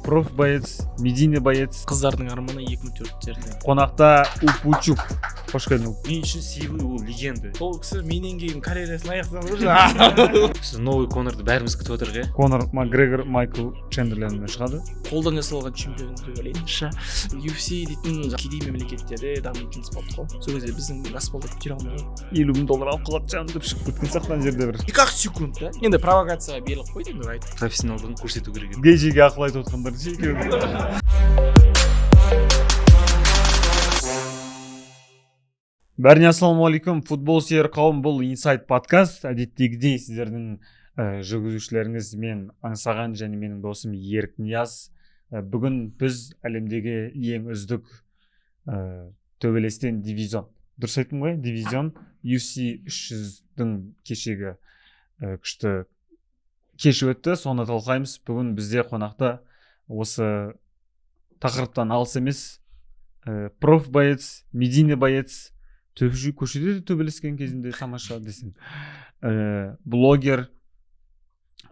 Проф боец, медийный боец. Қыздардың арманы 2004-терде. Қонақта Упучук. Қош келдің. Мен үшін Сивый ол легенда. Ол кісі менен кейін карьерасын аяқтады ғой. Сіз новый Конорды бәріміз күтіп отырмық, иә. Конор Макгрегор Майкл Чендлермен шығады. Қолдан жасалған чемпион деп ойлайыншы. UFC дейтін кедей мемлекеттерде дамитын спорт қой. Сол кезде біздің жас балдар көтере алмай ғой. 50 мың доллар алып қалады жаным деп шығып кеткен сияқты ана жерде бір. 2-ақ секунд та. Енді провокацияға беріліп қойды енді айтып. Профессионалдығын көрсету керек еді. Гейджиге ақыл айтып отқандар ше екеуі. Бәріне ассалаумағалейкум, футбол сүйер қауым, бұл Inside подкаст. Әдеттегідей сіздердің жүргізушілеріңіз мен Аңсаған және менің досым Ерік Нияз. Бүгін біз әлемдегі ең үздік төбелестен дивизион. Дұрыс айттым ғой, дивизион UFC 300-дің кешегі күшті кеші өтті, соны талқылаймыз. Бүгін бізде қонақта осы тақырыптан алыс емес, проф боец, медийный боец, көшеде де төбелескен кезінде тамаша десең, блогер,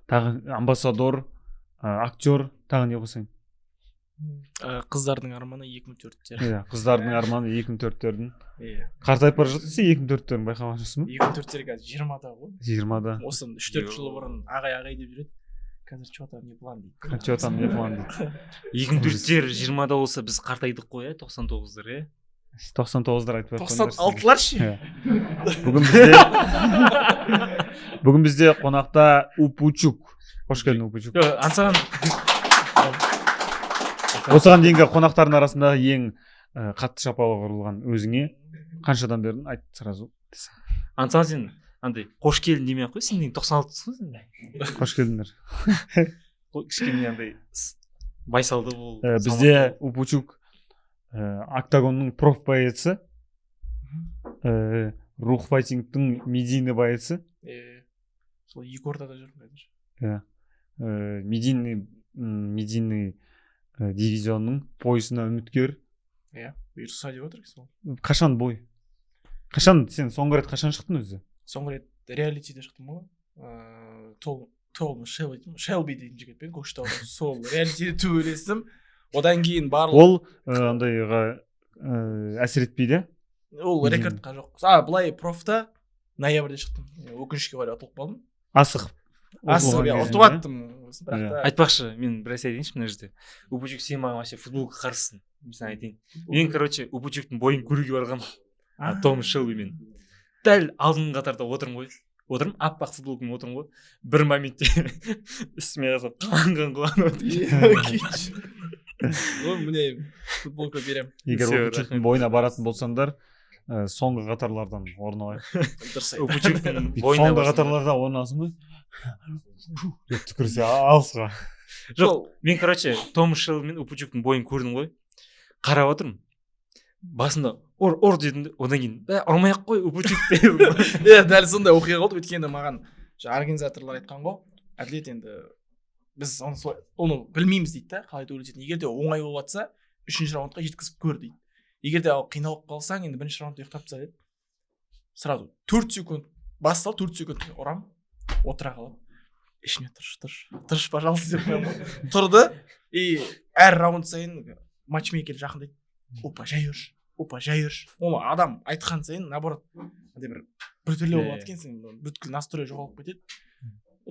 тағы амбассадор, актер, тағы не қосайын? Қыздардың арманы 2004-тер. Иә, қыздардың арманы 2004-тердің. Иә. Қартайып бара жатырсың сен 2004-тердің, байқаған жоқсың ба? 2004-тер қазір 20-да ғой. 20-да. Осыдан 3-4 жыл бұрын ағай ағай деп жүреді. Қазір че там не план дейді. Че там не план дейді. 2004-тер 20-да болса біз қартайдық қой, иә, 99-дар, иә. 99-дар айтпай ақ қойыңдар. 96-лар ше. Бүгін бізде қонақта Упучук. Қош келдің, Упучук. Аңсаған. Осыған дейінгі қонақтардың арасында ең қатты шапалақ ұрылған өзіңе қаншадан бердің? Айт сразу. Аңсаған, сен андай қош келдің демей ақ қой, сен деген 96-сың ғой сен. Қош келдіңдер. Кішкене андай байсалды бол. Бізде Упучук октагонның проф боеці, Рух файтингтің медийный боеці. Сол екі ортада жүрмін қазір. Иә. Медийный дивизионның поясына үміткер. Иә, бұйырса деп отыр сол. Қашан бой? Қашан сен соңғы рет қашан шықтың өзі? Соңғы рет реалитиде шықтым ғой. Том Шелби дейтін жігітпен Көкшетауда сол реалитиде төбелестім. Одан кейін барлық ол андайға әсер етпейді? Ол рекордқа жоқ. Былай профта ноябрьде шықтым. Өкінішке қарай ұтылып қалдым. Асығып. Асығып, ұтып аттым. Бірақ та айтпақшы, мен бір нәрсе айтайыншы мына жерде. Упучук, сен маған вообще футболға қарсысың. Мен саған айтайын. Мен, короче, Упучуктың бойын көруге барғанмын. Том Шелбимен. Дәл алдыңғы қатарда отырмын ғой. Отырмын, аппақ футболкамен отырмын ғой. Бір моментте үстіме қарасам, қанған құлағым. Міне футболка беремін. Егер Упучуктың бойына баратын болсаңдар, соңғы қатарлардан орын алайық. Упучуктың бойына соңғы қатарларда орын аласың ғой. Деп түкірсе алысқа. Жоқ, мен, короче, Том Шелби мен Упучуктың бойын көрдім ғой. Қарап отырмын. Басында ұр, ұр дедім де, одан кейін ұрмай ақ қой Упучук дедім. Иә, дәл сондай оқиға болды. Өйткені маған организаторлар айтқан ғой, Әділет енді біз оны білмейміз дейді да, қалай төбелесетінін. Егер де оңай болып жатса, 3-ші раундқа жеткізіп көр дейді. Егер де қиналып қалсаң, енді 1-ші раундта ұйықтап таста деді. Сразу 4 секунд басталды, 4 секунд ұрам, отыра қаламын. Ішіме тұршы, пожалуйста деп қоямын. Тұрды, и әр раунд сайын матчмейкер жақындайды. Опа, жай ұршы, опа, жай ұршы. Оны адам айтқан сайын, наоборот, андай бір біртүрлі болады екен, сен бүткіл настрой жоғалып кетеді.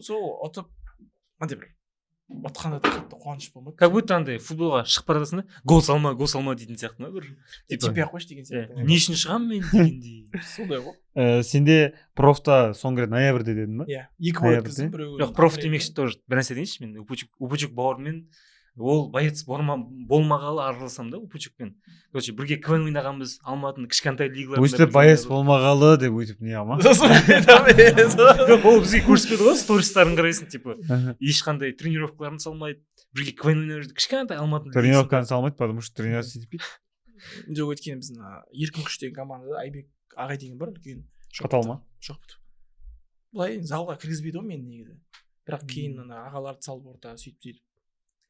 Сол ұтып, андай бір ұтқанда да қатты қуаныш болмайды. Как будто андай футболға шығып бара жатсың да, гол салма, гол салма дейтін сияқты ма бір. Тепе ақ қойшы деген сияқты. Не үшін шығамын мен дегендей. Сондай ғой. Сенде профта соңғы рет ноябрьде дедің ба? Иә, 2 бой өткіздім, біреуі. Жоқ, проф демекші тоже бір нәрсе дейінші мен. Упучук бауырмен ол боец болмағалы араласам да Упучукпен. Короче, бірге КВН ойнағанбыз, Алматының кішкентай лигаларында. Өстіп боец болмағалы деп өйтіп не ама? Жоқ, ол бізге көрсетпеді ғой, стористарын қарайсың, типа, ешқандай тренировкаларын салмайды. Бірге КВН ойнап жүрдік, кішкентай Алматының. Тренировканы салмайды, потому что тренировка етпейді. Жоқ, өйткені біздің Еркін күш деген командада Айбек ағай деген бар, үлкен. Қатал ма? Жоқ. Былай залға кіргізбейді ғой мені негізі. Бірақ кейін ана ағаларды салып орта сөйтіп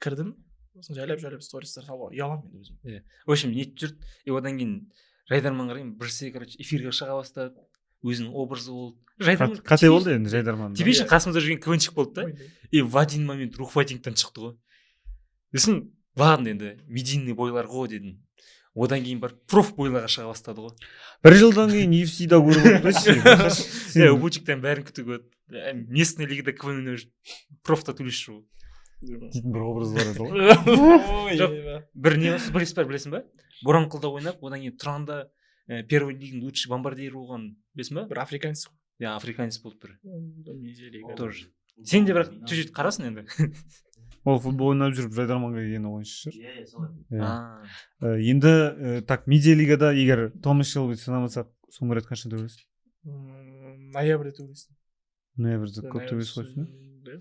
кірдім, сосын жайлап-жайлап стористар салып ұяламын енді өзім. Иә. В общем, нетіп жүрді. И одан кейін Жайдарман қараймын, бірсе, короче, эфирге шыға бастады, өзінің образы болды. Жайдарман қате болды енді Жайдарман. Типичный қасымызда жүрген КВНщик болды да. И в один момент Рух файтингтен шықты ғой. Сосын ладно енді, медийный бойлар ғой дедім. Одан кейін барып проф бойларға шыға бастады ғой. Бір жылдан кейін UFC-да көріп отырсың. Е, Упучиктен бәрін күтуге болады. Местный лигада КВН ойнап жүріп, профта төреші ғой. Дейтін бір образ бар еді ғой. Ой, Жоқ. еба. Бір не футболист бар, білесің ба? Боранқұлда ойнап, одан кейін Тұранда первый лиганың лучший бомбардир болған, білесің ба? Бір африканец қой. Иә, африканец болды бір. Медиа Тоже. Сен де бірақ чуть-чуть қарасың енді. Ол футбол ойнап жүріп Жайдарманға келген ойыншы шығар. Иә, солай. Иә. А, Енді так, медиа лигада егер Томас Шелби санамасақ, соңғы рет қашан төбелестің? Ноябрьде төбелестім. Ноябрьде көп төбелесіп қойыпсың ба?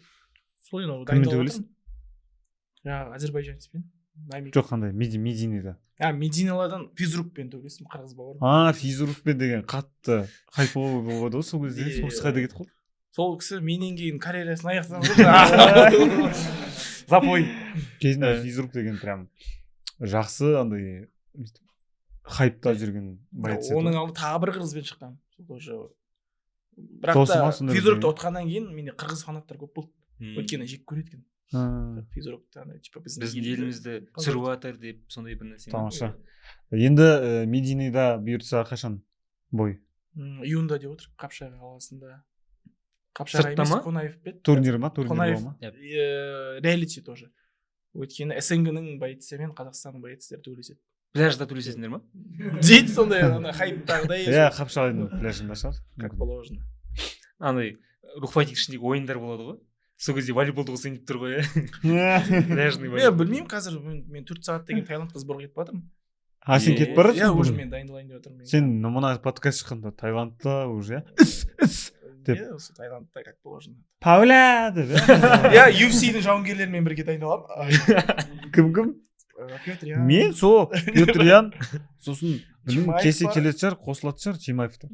Сол енді Кіммен дайындалып төбелестің? жатырмын. Жаңағы азербайджанецпен. Намик. Жоқ, қандай медийныйда? А, мединалардан физрукпен төбелестім, қырғыз бауырым. А, физрукпен деген қатты хайповый болады ғой сол кезде. Иә. Сол кісі қайда кетіп қалды? Сол кісі менен кейін карьерасын аяқтады. Запой. Кезінде Э. физрук деген прям жақсы андай бүйтіп хайпта жүрген боец еді Оның ғой. алды тағы бір қырғызбен шыққан. Сол тоже. Бірақ Досы та ма сондай физрукты бірдеңе? ұтқаннан кейін менде қырғыз фанаттар көп болды. Өйткені жек көреді екен. А, Физрукты андай типа біздің Біздің елімізді түсіріп жатыр деп, сондай бір нәрсе ме? Тамаша. Енді медийныйда бұйыртса қашан бой? Июньда деп отыр, Қапшағай қаласында. Қапшағай Сыртта емес, ма? Қонаев пе еді? Турнир ма? Турнир Қонаев. бола ма? Реалити тоже. Өйткені СНГ-ның бойцы мен Қазақстанның бойцтері төбелеседі. Пляжда төбелесесіңдер ма? Дейді сондай ана хайптағыдай. Иә, Қапшағайдың пляжында шығар. Как положено. Андай рухфайтинг ішіндегі ойындар болады ғой. Сол кезде волейболды қосайын деп тұр ғой, иә. Пляжный Мен волейбол. білмеймін қазір, мен 4 сағат деген Таиландқа сборға кетіп жатырмын. А, сен кетіп бара Иә, жатырсың уже бүгін? мен дайындалайын деп жатырмын. Сен мына подкаст шыққанда Таиландта уже, иә? Іс, іс деп. Иә, осы Таиландта как положено. Пауля деп, иә? Иә, UFC-дің жауынгерлерімен бірге дайындаламын. Кім кім? Петр Ян. Мен сол Петр Ян, сосын білмеймін, Чимаев келсе бар. келетін шығар, қосылатын шығар Чимаев та.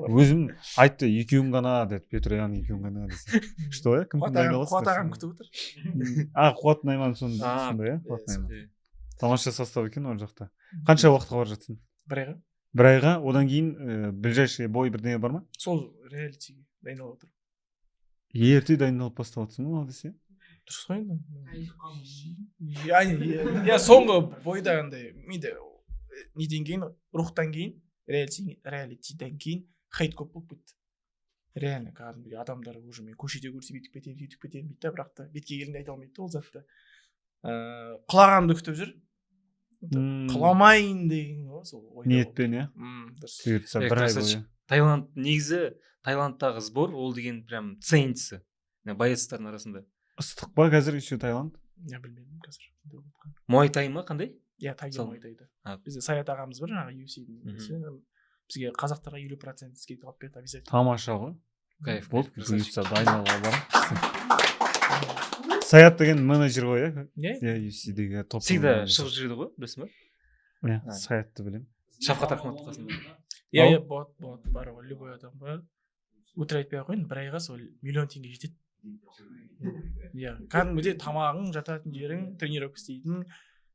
Өзім айтты, екеуің ғана деді, Петр Ян екеуің ғана десе. Что, иә? Кім кім Қуат ағам, Қуат дайындаласыздар? ағам күтіп отыр. А, Қуат Найман А, сондай, иә? Қуат иә, Найман. Иә. Тамаша состав екен ол жақта. Қанша уақытқа барып жатсың? Бір айға. Бір айға, одан кейін ближайший бой бірдеңе бар ма? Сол реалитиге дайындалып отыр. Ерте дайындалып бастап жатсың ғой, ал десе. Дұрыс қой енді. Яғни, иә, соңғы бойда андай менде неден кейін, рухтан кейін, реалитиден кейін хейт көп болып кетті. Реально кәдімгідей адамдар уже мен көшеде көрсе бүйтіп кетемін, сөйтіп кетемін дейді да, бірақ та бетке келгенде айта алмайды да ол затты. Құлағанымды күтіп жүр. Құламайын деген ғой сол ойда. Ниетпен, иә? Дұрыс. Бұйыртса Е, бір ай красавчик. бойы. Таиланд негізі, Таиландтағы сбор ол деген прям ценится боецтардың арасында. Ыстық па қазір еще Таиланд? Я білмедім қазір қандай болып жатқанын. Муай тай ма қандай? Иә, тайга Сол. муай тайда. А. Бізде Саят ағамыз бар жаңағы UFC-дің Мгм. несі, бізге қазақтарға 50% скидка алып берді обязательно. Тамаша ғой. Кайф. Болды, красавчик. бұйыртса дайындалуға барамын. Саят деген менеджер ғой, иә? Иә. Иә, UFC-дегі топ. Всегда шығып жүреді ғой, білесің ба? Иә, А. Саятты білемін. Шавқат Ахматов қасында. Иә, Ал? иә, болады, болады, бар ғой, любой адамға. Өтірік айтпай ақ қояйын, бір айға сол миллион теңге жетеді. Иә, кәдімгідей тамағың, жататын жерің, тренировка істейтін.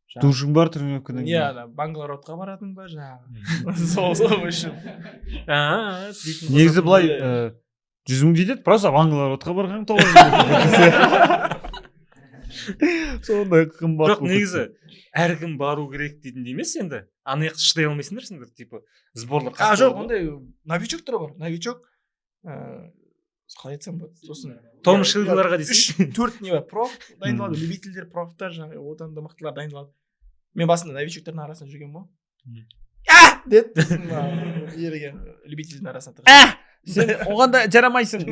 Жаңағы- Душың бар тренировкадан Иә, кейін. ана Банглародқа баратын ба жаңағы. Сол, сол, в общем. А, дейтін Негізі болсам, былай Иә. 100 мың жетеді, просто Банглародқа барған 900 мың. Сондай қымбат. Жоқ, болып негізі кетті. әркім бару керек дейтін де емес енді. Ана жақта шыдай алмайсыңдар сендер, типа сборлар А, қатты жоқ, болады ғой. ондай новичоктар бар. Новичок, қалай айтсам болады, сосын Том Иә, Шелбиларға иә, десең. үш төрт не бар, проф дайындалады, Мм. любительдер, профтар, жаңағы одан да мықтылар дайындалады. Мен басында новичоктардың арасында жүргенмін ғой. Мм. А деді, сосын мына еріген любительдің арасына тығылды. Сен оған да жарамайсың.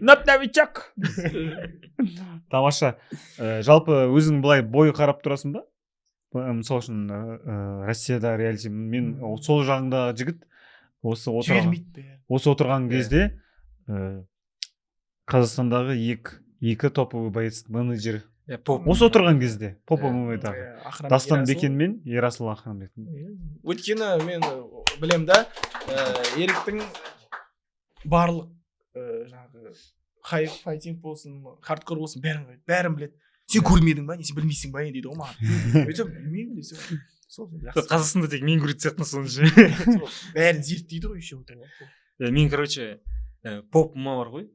Нап новичок. Тамаша. Жалпы өзің былай бой қарап тұрасың ба? Мысал үшін Россияда реалити мен сол жағындағы жігіт осы отырған Жібермейді бәрі. Осы отырған Иә. кезде Қазақстандағы екі топовый боец менеджері Иә, поп. Осы отырған кезде поп Иә. ММА-дағы Иә, Ахрам Дастан Ерасыл. Бекен мен Ерасыл Ахрамбек. Иә. Өйткені мен білем да, Еріктің барлық жаңағы хай файтинг болсын, хардкор болсын, бәрін біледі, бәрін біледі. Сен көрмедің ба, не сен білмейсің ба не дейді ғой маған. Мен айтамын, білмеймін десем, сол жақсы. Қазақстанда тек мен көретін сияқтымын соны ше. Сол, бәрін зерттейді ғой еще отырып. Иә, мен короче поп ма бар ғой.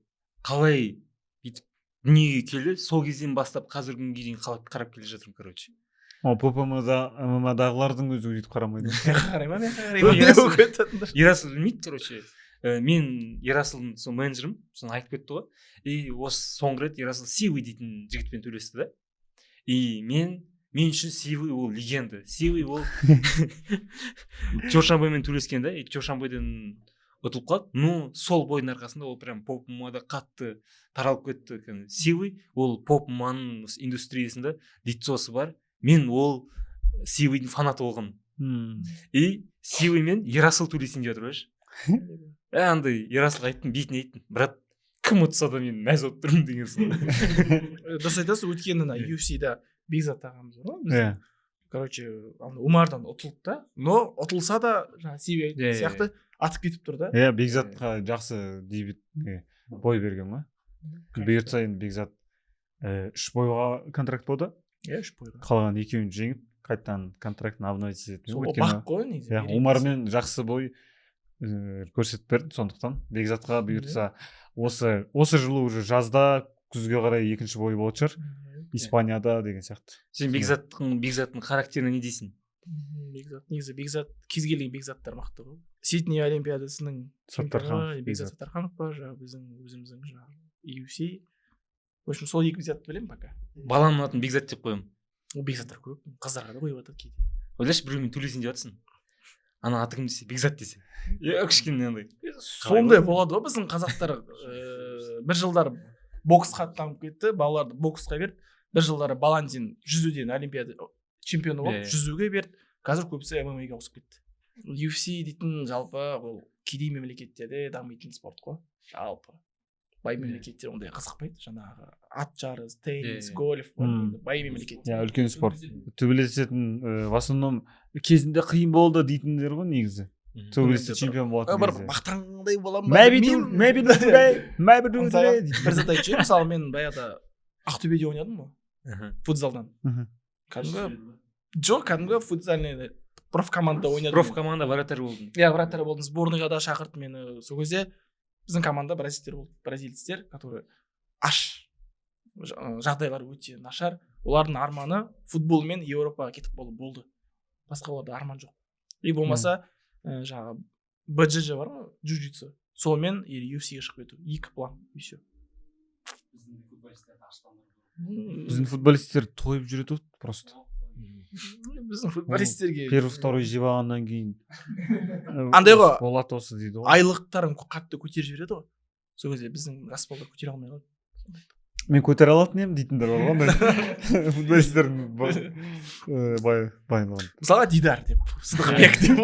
Қалай бүйтіп дүниеге келді, сол кезден бастап қазіргі күнге дейін қарап келе жатырмын, короче. О, поп ММА-дағылардың өзі өйтіп қарамайды. Қарай ма, мен қарай ма? Ерасыл білмейді, короче. Мен Ерасылдың сол менеджерім, соны айтып кетті ғой. И осы соңғы рет Ерасыл Сивый дейтін жігітпен төбелесті да. И мен үшін Сивый ол легенда. Сивый ол Чоршанбаймен төбелескен да, и Чоршанбайдан ұтылып қалды. Ну, сол бойдың арқасында ол прям поп ММА-да қатты таралып кетті. Сивый ол поп ММА-ның индустриясында лицосы бар. Мен ол Сивыйдың фанаты болғанмын. И Сивый мен Ерасыл төбелесейін деп жатыр, білесіз. Андай Ерасылға айттым, бетіне айттым: брат, кім ұтса да мен мәз болып тұрмын деген сондай. Дұрыс айтасыз, өйткені ана UFC-да Бекзат ағамыз бар ғой Иә. Короче, Умардан ұтылды да, но ұтылса да жаңағы Сиви сияқты атып кетіп тұр да. Иә, Бекзатқа жақсы дебют бой берген ғой. Бұйыртса, енді Бекзат 3 бойға контракт болды. Иә, 3 бойға. Қалған екеуін жеңіп, қайтадан контрактын обновить ететін. Сол бақ қой негізі. Иә, Умармен жақсы бой көрсетіп берді, сондықтан Бекзатқа бұйыртса осы жылы уже жазда, күзге қарай екінші бой болатын шығар Испанияда деген сияқты. Сен Бекзаттың характеріне не дейсің? Бекзат негізі, Бекзат, кез келген Бекзаттар мықты ғой. Сидней олимпиадасының Саттарханов, Бекзат Саттарханов бар, жаңағы біздің өзіміздің жаңағы UFC. В общем, сол екі Бекзатты білемін пока. Баламның атын Бекзат деп қоямын. Ол Бекзаттар көп, қыздарға да қойып жатады кейде. Ойлашы, біреумен төбелесейін деп жатырсың, ана аты кім десе, Бекзат десе, иә, кішкене андай. Сондай болады ғой. Біздің қазақтар бір жылдары боксқа дамып кетті, балаларды боксқа берді. Бір жылдары Баландин жүзуден олимпиада чемпионы болып, жүзуге берді. Қазір көбісі ММА-ге ауысып кетті. UFC дейтін жалпы ол кедей мемлекеттерде дамитын спорт қой. Жалпы бай мемлекеттер ондай қызықпайды, жаңағы ат жарыс, теннис, гольф, бай мемлекеттер. Иә, үлкен спорт. Төбелесетін в основном кезінде қиын болды дейтіндер ғой негізі. Төбелесте чемпион болатын бір кезде. Мақтанғандай боламын ба? Бір зат айтайыншы, мысалы, мен баяғыда Ақтөбеде ойнадым ғой футзалдан. Кәдімгі, жоқ, кәдімгі футзальный профкомандада ойнадым. Профкоманда, вратарь болдың. Иә, вратарь болдым, сборныйға да шақырды мені. Сол кезде біздің команда бразильцтер болды. Бразильцтер, которые аш, жағдайлары өте нашар. Олардың арманы футболмен Еуропаға кетіп қалу болды. Басқа оларда арман жоқ. И болмаса жаңағы БЖЖ бар ғой, джиу-джитсу. Сонымен или UFC-ге шығып кету. Екі план, и все. Біздің футболисттер тойып жүреді ғой просто. Біздің футболистерге первый, второй жеп алғаннан кейін андай ғой, болады осы дейді ғой. Айлықтарын қатты көтеріп жібереді ғой. Сол кезде біздің жас балалар көтере алмай қалады. Мен көтере алатын едім дейтіндер бар ғой андай футболистердің байлығын. Мысалға, Дидар деп, Сыдықбек деп.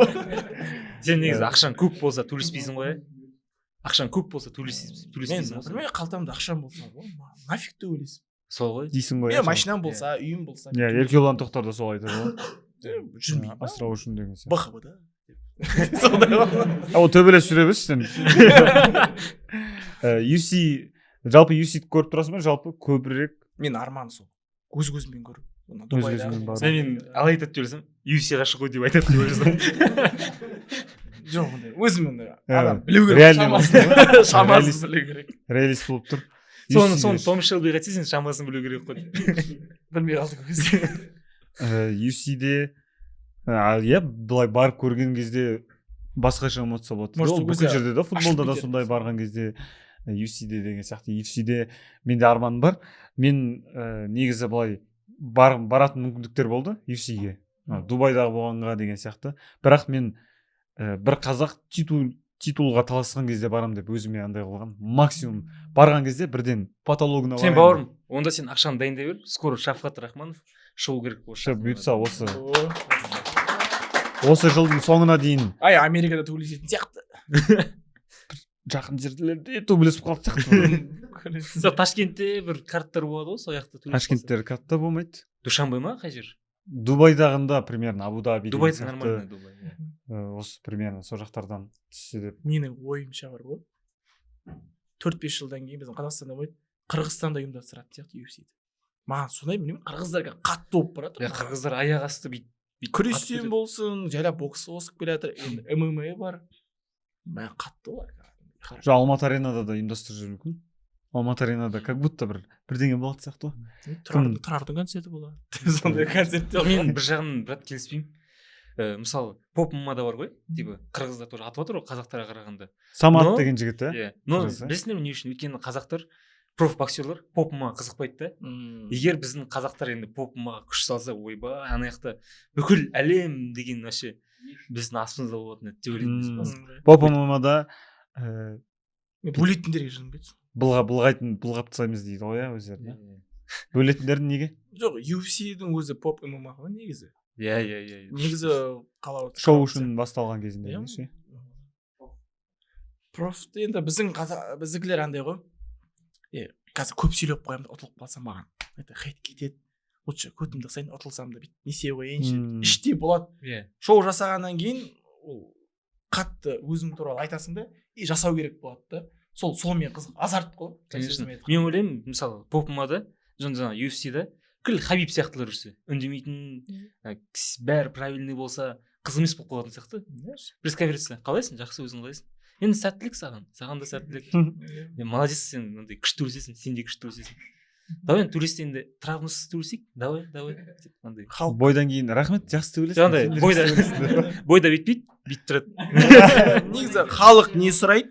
Сен негізі ақшаң көп болса төбелеспейсің ғой, иә? Ақшаң көп болса төбелеспейсің ғой. Мен қалтамда ақшам болса ғой, нафиг төбелесіп. Сол ғой. Дейсің ғой. Мен машинам болса, үйім болса. Иә, Еркебұлан Тоқтар да солай айтады ғой. Жүрмеймін. Асырау үшін деген сияқты. БХБ да. Сондай ғой. Ол төбелесіп жүре берші сен. UFC, жалпы UFC-ді көріп тұрасың ба? Жалпы көбірек. Мен арман сол. Өз көзіммен көріп. Өз көзіммен бару. Мен алай айтады деп ойласам, UFC-ға шығу деп айтады деп ойласам. Жоқ, ондай өзім енді адам білу керек. Шамасын білу керек. Реалист болып тұр. Соны Том Шелбиға айтса, сен шамасын білу керек қой. Білмей қалдық ол кезде. UFC-де иә, былай барып көрген кезде басқаша эмоция болады. Ол бүкіл жерде де, футболда да сондай барған кезде, UFC-де деген сияқты. UFC-де менде арманым бар. Мен негізі былай баратын мүмкіндіктер болды UFC-ге. Дубайдағы болғанға деген сияқты. Бірақ мен бір қазақ титулға таласқан кезде барам деп өзіме андай қылған. Максимум барған кезде бірден патологына барайын. Сен бауырым, онда сен ақшаны дайындай бер. Скоро Шавкат Рахманов шығу керек осы. Бұйыртса осы жылдың соңына дейін. Ай, Америкада төбелесетін сияқты. Жақын жерлерде төбелесіп қалды сияқты. Жоқ, Ташкентте бір карттар болады ғой, сол жақта төбелесіп. Ташкентте картта болмайды. Душанбе ма, қай жер? Дубайдағында примерно Абу-Даби. Дубайда нормально, Дубай. Осы примерно сол жақтардан түссе деп. Менің ойымша бар ғой. 4-5 жылдан кейін біздің Қазақстанда болмайды, Қырғызстанда ұйымдастыратын сияқты UFC-ді. Маған сондай, білмеймін, қырғыздарға қатты болып барады. Иә, қырғыздар аяқ асты бүйтіп күрестен болсын, жайлап бокс қосып келе жатыр, енді ММА бар. Маған қатты олар. Жоқ, Алматы аренада да ұйымдастырып жүруі мүмкін. Алматы Аренада как будто бір бірдеңе болатын сияқты ғой. Тұрардың концерті болады, сондай концерттер. Жоқ, мен бір жағынан, брат, келіспеймін. Мысалы, поп ММАда бар ғой, типа қырғыздар тоже атып жатыр ғой қазақтарға қарағанда. Самат деген жігіт, иә. Иә, но Қырғыз, иә? білесіңдер ме не үшін? Өйткені қазақтар, проф боксерлар поп ММАға қызықпайды да. Егер біздің қазақтар енді поп ММАға күш салса, ойбай, ана жақта бүкіл әлем деген вообще біздің астымызда болатын еді деп ойлаймын өз басым. Поп ММАда Бөлетіндерге жыным кетсін. Былғайтын, былғап тастаймыз дейді ғой, иә, өздері. Бөлетіндерді неге? Жоқ, UFC-дің өзі поп ММА ғой негізі. Иә, иә, иә. Негізі қалап Шоу үшін басталған кезінде. Иә. Ше? Проф енді біздің қазақ, біздікілер андай ғой, е, қазір көп сөйлеп қоямын да, ұтылып қалсам, маған это хейт кетеді, лучше көтімді қысайын, ұтылсам да, бүйтіп не істей қояйыншы. Іште болады. Шоу жасағаннан кейін ол қатты өзің туралы айтасың да, и жасау керек болады да, сол сонымен қызық, азарт қой. Конечно. Сөзімен айтқанда. Мен ойлаймын, мысалы, поп ММАда, жаңағы UFC-да кіл Хабиб сияқтылар жүрсе, үндемейтін, бәрі правильный болса, қызық емес болып қалатын сияқты. Пресс-конференция: «Қалайсың?» «Жақсы, өзің қалайсың?» «Енді сәттілік саған, саған да сәттілік. Е, молодец, сен мынандай күшті төбелесесің, сен де күшті төбелесесің, давай енді төбелесте, енді травмасыз төбелесейік, давай, давай», — деп андай. Халық Бойдан кейін: «Рахмет, жақсы төбелестің, Жаңағыдай сен де бойда жақсы төбелестің», — деп. Бойда бүйтпейді, бүйтіп тұрады. Негізі халық не сұрайды,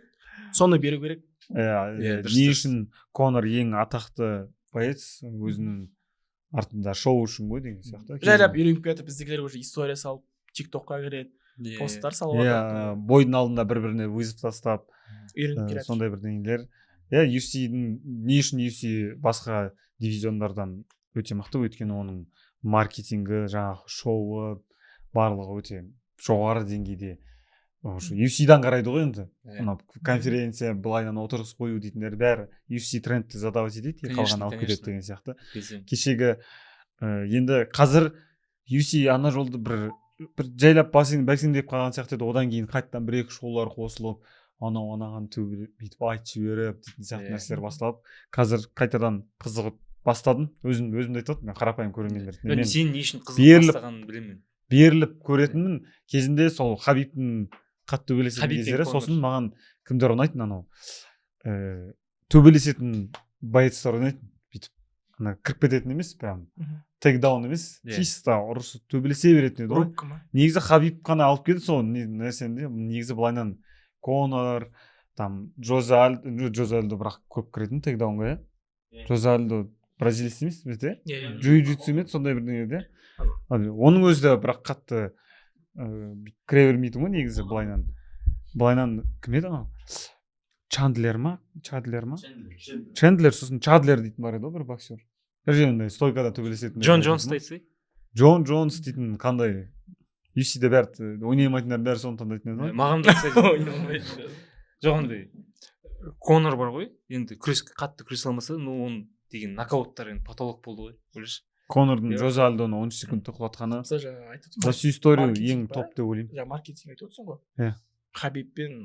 соны беру керек. Иә. Иә, дұрыс, Не дұрыс. үшін Конор ең атақты боец? Өзінің артында шоу үшін ғой деген сияқты. Жайлап үйреніп келатыр біздікілер, уже история салып, Тик Токқа кіреді, посттар салып жатыр. Бойдың алдында бір біріне вызов тастап, Үйреніп келатыр. сондай бірдеңелер, иә. UFC-дің, не үшін UFC басқа дивизиондардан өте мықты? Өйткені оның маркетингі, жаңағы шоуы, барлығы өте жоғары деңгейде. Уже UFC-дан қарайды ғой енді. Мынау конференция былайынан отырғызып қою дейтіндер бәрі UFC трендті задавать етеді и қалғанын алып кетеді деген сияқты. Келісемін. Кешегі енді қазір UFC ана жолды бір жайлап бәсеңдеп қалған сияқты еді, одан кейін қайтадан бір екі шоулар қосылып, анау анаған бүйтіп айтып жіберіп дейтін сияқты нәрселер басталып, қазір қайтадан қызығып бастадым. Өзім де айтып отырмын, мен қарапайым көрермен ретінде Мен мен сен не үшін қызығып бастағанын білемін мен. Беріліп көретінмін кезінде, сол Хабибтің қатты төбелесетін Хабиб пен кездері. Конор. Сосын маған кімдер ұнайтын? Анау төбелесетін боецтар ұнайтын, бүйтіп ана кіріп кететін емес, прям тейкдаун емес, чисто ұрысып төбелесе беретін еді ғой. Рубка ма? Негізі Хабиб қана алып келді сол нәрсені де. Негізі былайынан Конор, там Жозе Альдо, бірақ көп кіретін тейкдаунға, иә. Жозе Альдо бразилец емес пе? Иә, иә. Джиу джитсу ме еді, сондай бірдеңе де. Оның өзі де бірақ қатты бүйтіп кіре бермейтін ғой негізі былайынан. Кім еді анау, Чандлер ма, Чадлер ма, Чендлер, сосын Чадлер дейтін бар еді ғой бір боксер, бір жерінде стойкада төбелесетін. Джон Джонсты айтсай. Джон Джонс дейтін қандай, UFC-де бәрі ойнай алмайтындар бәрі соны таңдайтын еді ғой. Маған да, кстати. Ойнамайды. Жоқ, андай Конор бар ғой енді, күрес, қатты күресе алмаса, но оның деген нокауттар енді потолок болды ғой, ойлашы. Конордың Иә. Жозе Альдоны 13 секундта құлатқаны Мысалы, жаңа айтып за отырсың ғой. всю историю Маркетинг ең па? топ деп ойлаймын. Жаңа маркетинг айтып отырсың ғой. Иә. Хабиб пен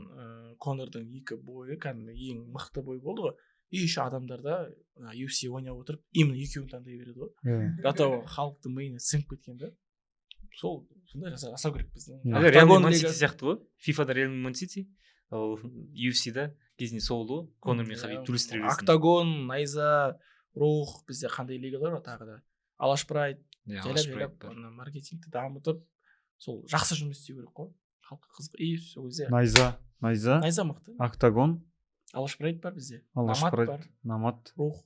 Конордың екі бойы кәдімгі ең мықты бой болды ғой, и еще адамдарда ана UFC ойнап отырып именно екеуін таңдай береді ғой. До того халықтың миына сіңіп кеткен да сол. Сондай жасау керек біздің. Иә. Реал Октагон Ман Сити лигасы. сияқты ғой, Фифада Реал Ман Сити, ал UFC-да кезінде сол болды ғой, Конор мен Хабиб төбелестіре берсін. Октагон, Найза, Рух, бізде қандай лигалар бар тағы да, Алаш Прайд. Иә, Жайлап Алаш жайлап Прайд бар. ана маркетингті дамытып, сол жақсы жұмыс істеу керек қой, халыққа қызық, и сол кезде Найза. Найза мықты. Октагон. Алаш Прайд бар бізде. Алаш Намат Прайд. бар. Намат. Рух.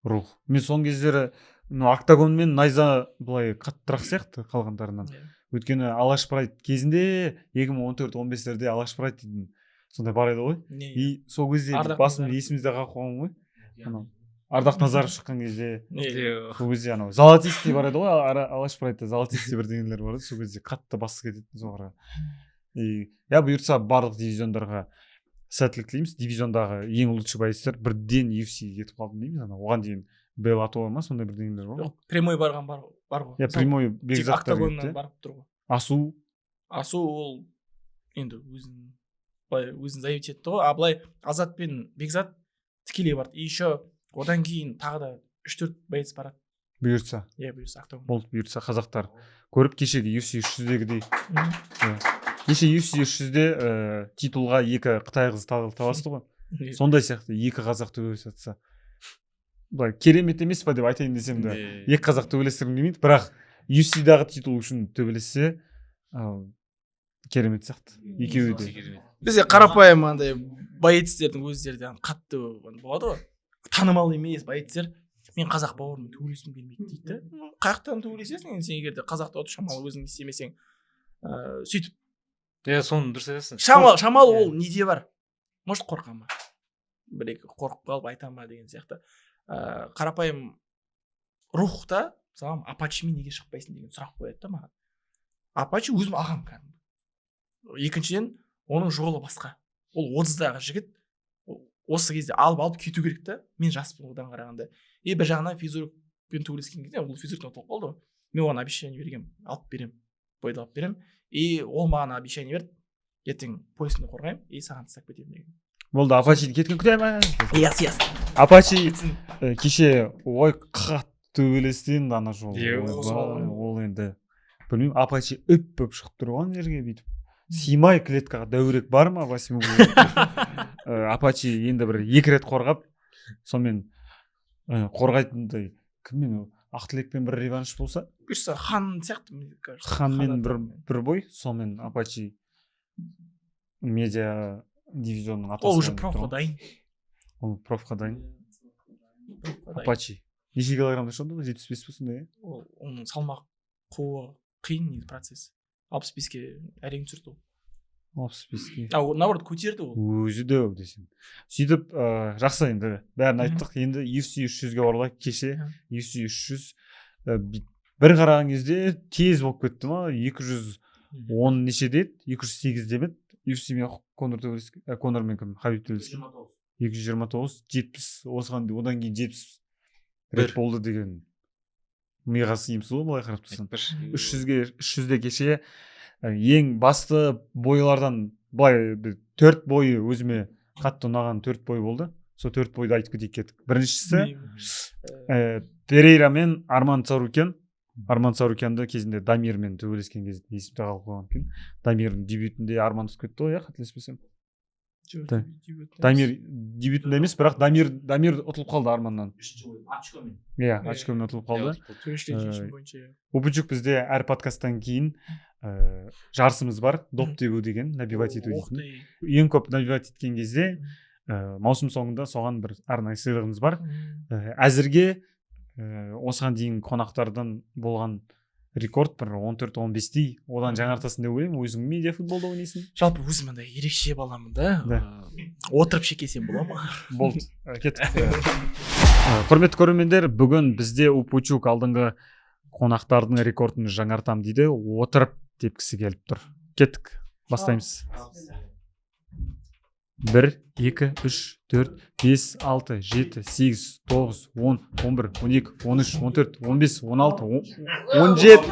Рух. Мен соңғы кездері, ну, Октагон мен Найза былай қаттырақ сияқты қалғандарынан. Өйткені Алаш Прайд кезінде 2014-15-лерде Алаш Прайд дейтін сондай бар еді ғой. Не? И сол кезде Ардақ басым Назаров. есімізде қалып қойған ғой, анау Ардақ Назаров шыққан кезде. Не? Сол кезде анау золотистый бар еді ғой, Алаш Прайдта золотистый бірдеңелер бар еді, сол кезде қатты басы кететін соларға. И иә, бұйыртса, барлық дивизиондарға сәттілік тілейміз. Дивизиондағы ең лучший боецтер бірден UFC-ге кетіп қалды дейміз. Анау оған дейін Беллатор ма, сондай бірдеңелер бар ғой. Жоқ, прямой барған бар ғой. Иә, Мысалы, прямой тек Бекзаттар Октагоннан кетті. барып тұр ғой. Асу. Асу ол енді өзін былай өзін заявить етті ғой, а былай Азат пен Бекзат тікелей барды, и еще одан кейін тағы да үш төрт боец барады. Бұйыртса. Иә, бұйырса, Октагон. Болды, бұйыртса, қазақтар көріп, кешегі UFC 300-дегідей. Кеше UFC 300-де титулға екі қытай қызы таласты ғой. Сондай сияқты екі қазақ төбелесіп жатса, былай керемет емес па деп айтайын десем де, екі қазақ төбелестіргім келмейді, бірақ UFC-дағы титул үшін төбелессе, керемет сияқты екеуі де. Бізде қарапайым андай боецтердің өздері де қатты болады ғой, танымал емес боецтер, мен қазақ бауырыммен төбелескім келмейді дейді да. Қай жақтан төбелесесің енді сен, егер де қазақта отырып шамалы өзің не істемесең, сөйтіп. Иә, соны дұрыс айтасың. Шамалы ол неде бар, может, қорқа ма, бір екі қорқып қалып айта ма деген сияқты. Қарапайым рухта, мысалы, Апачимен неге шықпайсың деген сұрақ қояды да маған. Апачи өзім ағам кәдімгі. Екіншіден, оның жолы басқа, ол 30-дағы жігіт, ол осы кезде алып кету керек та, мен жаспын одан қарағанда. И бір жағынан физрукпен төбелескен кезде ол физруктан ұтылып қалды ғой, мен оған обещание бергенмін, алып беремін, бойды алып беремін. И ол маған обещание берді, ертең поясымды қорғаймын и саған тастап кетемін деген. Болды, Апачиді кеткен күтеміз. Иә. Апачи кеше, ой, қатты төбелесті енді ана жолы. Иә, Ойбай, ол енді білмеймін, Апачи үп болып шығып тұр ғой ана жерге, бүйтіп сыймай клеткаға, дәуірек бар ма восьмиугольник. Апачи енді бір екі рет қорғап, сонымен қорғайтындай кіммен ол, Ақтілекпен бір реванш болса. Бұйырса, хан сияқты, мне кажется. Ханмен Хан бір атаммен. бір бой, сонымен Апачи медиа дивизионның атасы Ол уже болып профқа тұр ғой. дайын. Ол профқа дайын. Профқа дайын. Апачи неше килограммда шығды, 75 па, сондай, иә? Ол, оның салмақ қууы қиын негізі процесс, 65-ке әрең түсірді ол. 65-ке. А ол, наоборот, көтерді ол. Өзі де десең. Сөйтіп, жақсы, енді бәрін айттық, енді UFC 300-ге оралайық. Кеше UFC 300, бір қараған кезде тез болып кетті ма, 210 нешеде еді, 208-де ме еді, UFC мен Конор төбелескен, Конор мен кім, Хабиб төбелескен, 229, 70, осыған одан кейін 70 рет Бір. болды деген миға сыйымсыз ғой былай қарап тұрсаң. 300-ге, 300-де кеше ең басты бойлардан былай бір төрт бойы өзіме қатты ұнаған төрт бой болды. Сол төрт бойды айтып кетейік, кеттік. Біріншісі Перейра мен Арман Царукян. Арман Царукянды кезінде Дамирмен төбелескен кезде есімде қалып қойған екен. Дамирдің дебютінде Арман ұтып кетті ғой, иә, қателеспесем. Жоқ, Да. дебютінде Дамир емес. дебютінде емес, бірақ Дамир ұтылып қалды Арманнан. Очкомен. Иә, очкомен ұтылып қалды. Төрешілер шешімі бойынша, иә. Упучук, бізде әр подкасттан кейін жарысымыз бар, доп тебу деген, набивать ету Ох дейтін. ты. Ең көп набивать еткен кезде, маусым соңында соған бір арнайы сыйлығымыз бар. Әзірге осыған дейін қонақтардан болған рекорд бір 14-15-тей, одан жаңартасың деп ойлаймын, өзің медиа футболда ойнайсың. Жалпы өзім андай ерекше баламын да. Да. Отырып шекесем бола ма? Болды, кеттік. Құрметті көрермендер, бүгін бізде Упучук алдыңғы қонақтардың рекордын жаңартам дейді, отырып тепкісі келіп тұр. Кеттік, бастаймыз. Бір, екі, үш, төрт, бес, алты, жеті, сегіз, тоғыз, 10, 11, 12, 13, 14, 15, 16, 17,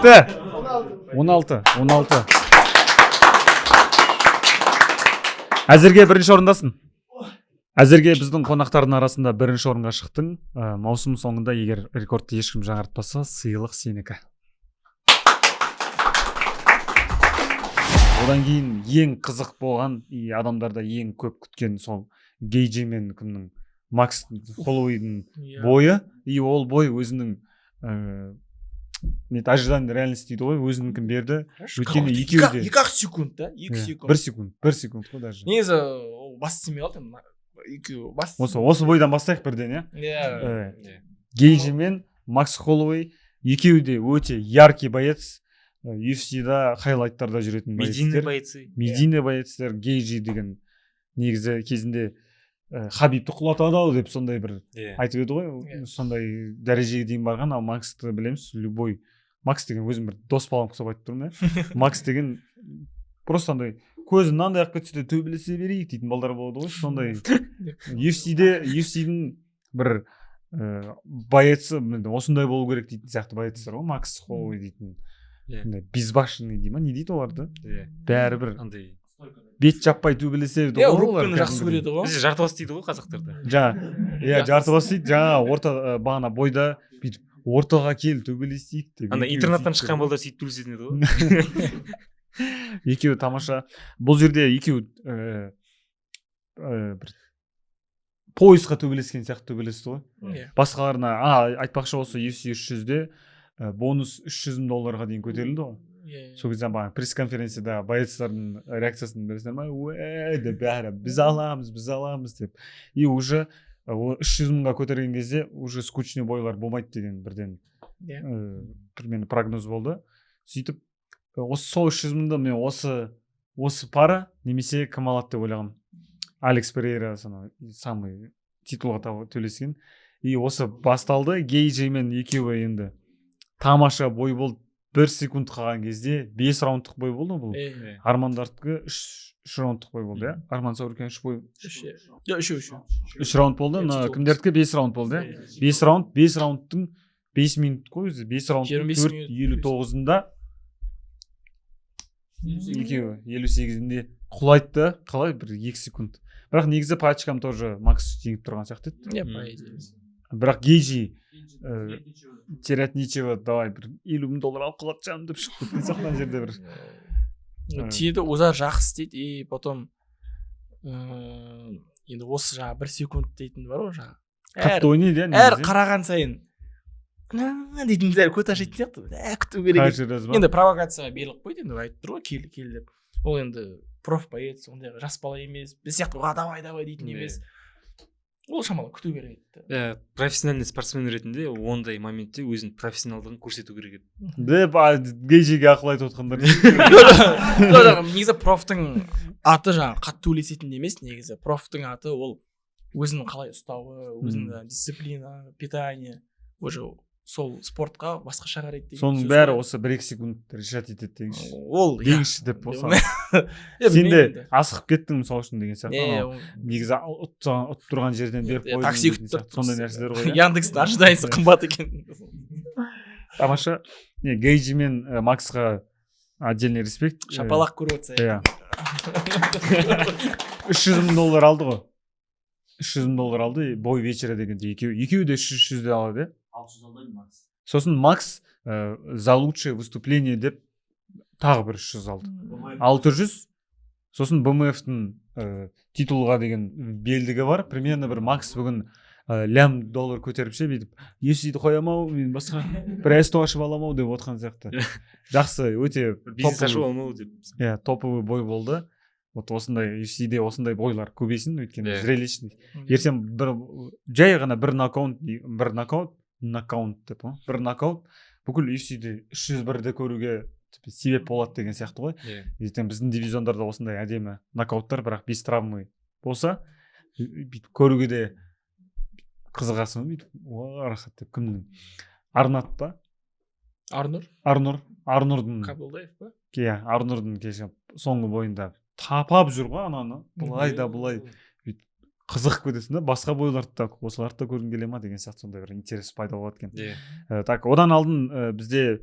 16, 16. Әзірге бірінші орындасың. Әзірге біздің қонақтардың арасында бірінші орынға шықтың. Маусым соңында егер рекордты ешкім жаңартпаса, сыйлық сенікі. Одан кейін ең қызық болған и адамдарда ең көп күткен сол Гейджи мен кімнің, Макс Холлоуэйдің бойы. И ол бой өзінің не ожидание реальность дейді ғой, өзінікін берді. Өйткені екеуі де 2-ақ секунд та, 2 Иә, секунд. 1 секунд, 1 секунд қой даже. Негізі ол бас істемей қалды енді, екеуі бас. Осы бойдан бастайық бірден, иә. Иә. Гейджи мен Макс Холлоуэй екеуі де өте яркий боец, UFC-да хайлайттарда жүретін Медийный боецтер. Бойцы. Медийный боецтер. Гейджи деген негізі кезінде Хабибті құлатады ау деп сондай бір айтып еді ғой. Сондай дәрежеге дейін барған. Ал Максты білеміз, любой Макс деген, өзім бір дос балам ұқсап айтып тұрмын, иә, Макс деген просто андай көзі мынандай қылып кетсе де төбелесе берейік дейтін балдар болады ғой, сондай. UFC-де, UFC-дің бір боеці міне осындай болу керек дейтін сияқты боецтер ғой Макс Холлоуэй дейтін. Андай безбашенный дей ма, не дейді оларды, Иә. бәрібір Андай бет жаппай төбелеседі Иә, ғой олар рубканы жақсы кәдімгідей. көреді ғой. Бізде жарты бас дейді ғой қазақтарда. Жаңа, иә, жарты бас дейді. Жаңа орта, бағана бойда бүйтіп ортаға кел, төбелесейік деп Андай екеуі интернаттан сөйтіп шыққан балдар сөйтіп төбелесетін еді ғой. Екеуі тамаша. Бұл жерде екеуі бір Поясқа төбелескен сияқты төбелесті ғой. Иә. Басқаларына, айтпақшы, осы UFC 300-де бонус 300 мың долларға дейін көтерілді ғой. Иә. Сол кезде бағана пресс-конференцияда боецтардың реакциясын білесіңдер ма? Уә деп бәрі біз аламыз, біз аламыз деп. И уже 300 мыңға көтерген кезде уже скучный бойлар болмайды деген бірден примерно прогноз болды. Сөйтіп осы сол 300 мыңды мен осы пара немесе кім алады деп ойлағанмын. Алекс Перейра сонау самый титулға төлескен. И осы басталды, Гейджи мен екеуі енді тамаша бой болды. 1 секунд қалған кезде 5 раундтық бой болды ғой бұл. Иә. Армандардікі 3 раундтық бой болды, иә. Арман Царукян 3 бой. Үш, иә. Жоқ, үшеу, үшеу. 3 раунд болды, Иә, мына титул. кімдердікі 5 раунд болды, иә. Иә. 5 раунд, 5 раундтың 5 минут қой өзі, 5 раундтың 25 4 минут. 59-ында екеуі 58-інде құлайды да, қалай бір 2 секунд. Бірақ негізі по очкам тоже Макс жеңіп тұрған сияқты еді. Иә, по идее. Бірақ Гейджи терять нечего, давай бір 50 мың доллар алып қалатын шығармын деп шығып кеткен сияқты ана жерде бір. Тиді, удар жақсы істейді, и потом енді осы жаңағы 1 секунд дейтін бар ғой жаңағы. Қатты ойнайды, иә, Әр негізі. қараған сайын дейтін көт ашитын сияқты, күту керек еді. Каждый раз ба? Енді провокацияға беріліп қойды, енді айтып тұр ғой кел, кел деп. Ол енді проф боец, ондай жас бала емес, біз сияқты уа давай давай дейтін емес. Ол шамалы күту керек еді. Иә, профессиональный спортсмен ретінде ондай моментте өзінің профессионалдығын көрсету керек еді. Деп Гейджиге ақыл айтып отқандар. Жоқ, негізі профтың аты жаңағы қатты төбелесетін емес, негізі профтың аты ол өзін қалай ұстауы, өзінің дисциплина, питание, уже сол спортқа басқаша қарайды деген Соның сөз бәрі ғой. осы 1-2 секунд решать етеді деңізші. Ол, иә. Деңізші деп болса. Иә, Сен де білмеймін енді. асығып кеттің мысалы үшін деген сияқты. Иә, Анау негізі ұтып тұрған жерден беріп иә, қойдың такси дейтін күтіп сияқты. Сондай нәрселер ғой, иә. Яндекстің ожиданиесі қымбат екен. Тамаша. Не, Гейджи мен Максқа отдельный респект. Шапалақ көріп отырса. Иә. 300 мың доллар алды ғой. 300 мың доллар алды, бой вечера дегенде екеуі де 300-де алады, иә. 600 алды Макс. Сосын Макс за лучшее выступление деп тағы бір 300 алды. 600. Сосын БМФ-тің титулға деген белдігі бар. Примерно бір Макс бүгін лям доллар көтеріп ше бүйтіп UFC-ді қоям ау, мен басқа бір СТО ашып аламын ау деп отқан сияқты. Жақсы, өте Бизнес топовый- ашу алмау деп. Иә, топовый бой болды. Вот осындай UFC-де осындай бойлар көбейсін, өйткені Иә. зрелищный. Ертең бір жай ғана бір нокаут, бір нокаут, нокаут деп, бір нокаут бүкіл UFC-де 301-ді көруге себеп болады деген сияқты ғой. Иә. Ертең біздің дивизиондарда осындай әдемі нокауттар, бірақ без травмы болса, бүйтіп көруге де қызығасың ғой, бүйтіп, уа, рахат деп. Кімнің? Арнат па? Арнұр Арнұр. Арнұрдың Қабылдаев па? Иә, Арнұрдың кеше соңғы бойында тапап жүр ғой ананы. Былай да былай қызығып кетесің да, басқа бойларды да, осыларды да көргің келе ма деген сияқты сондай бір интерес пайда болады екен. Иә. Так, одан алдын бізде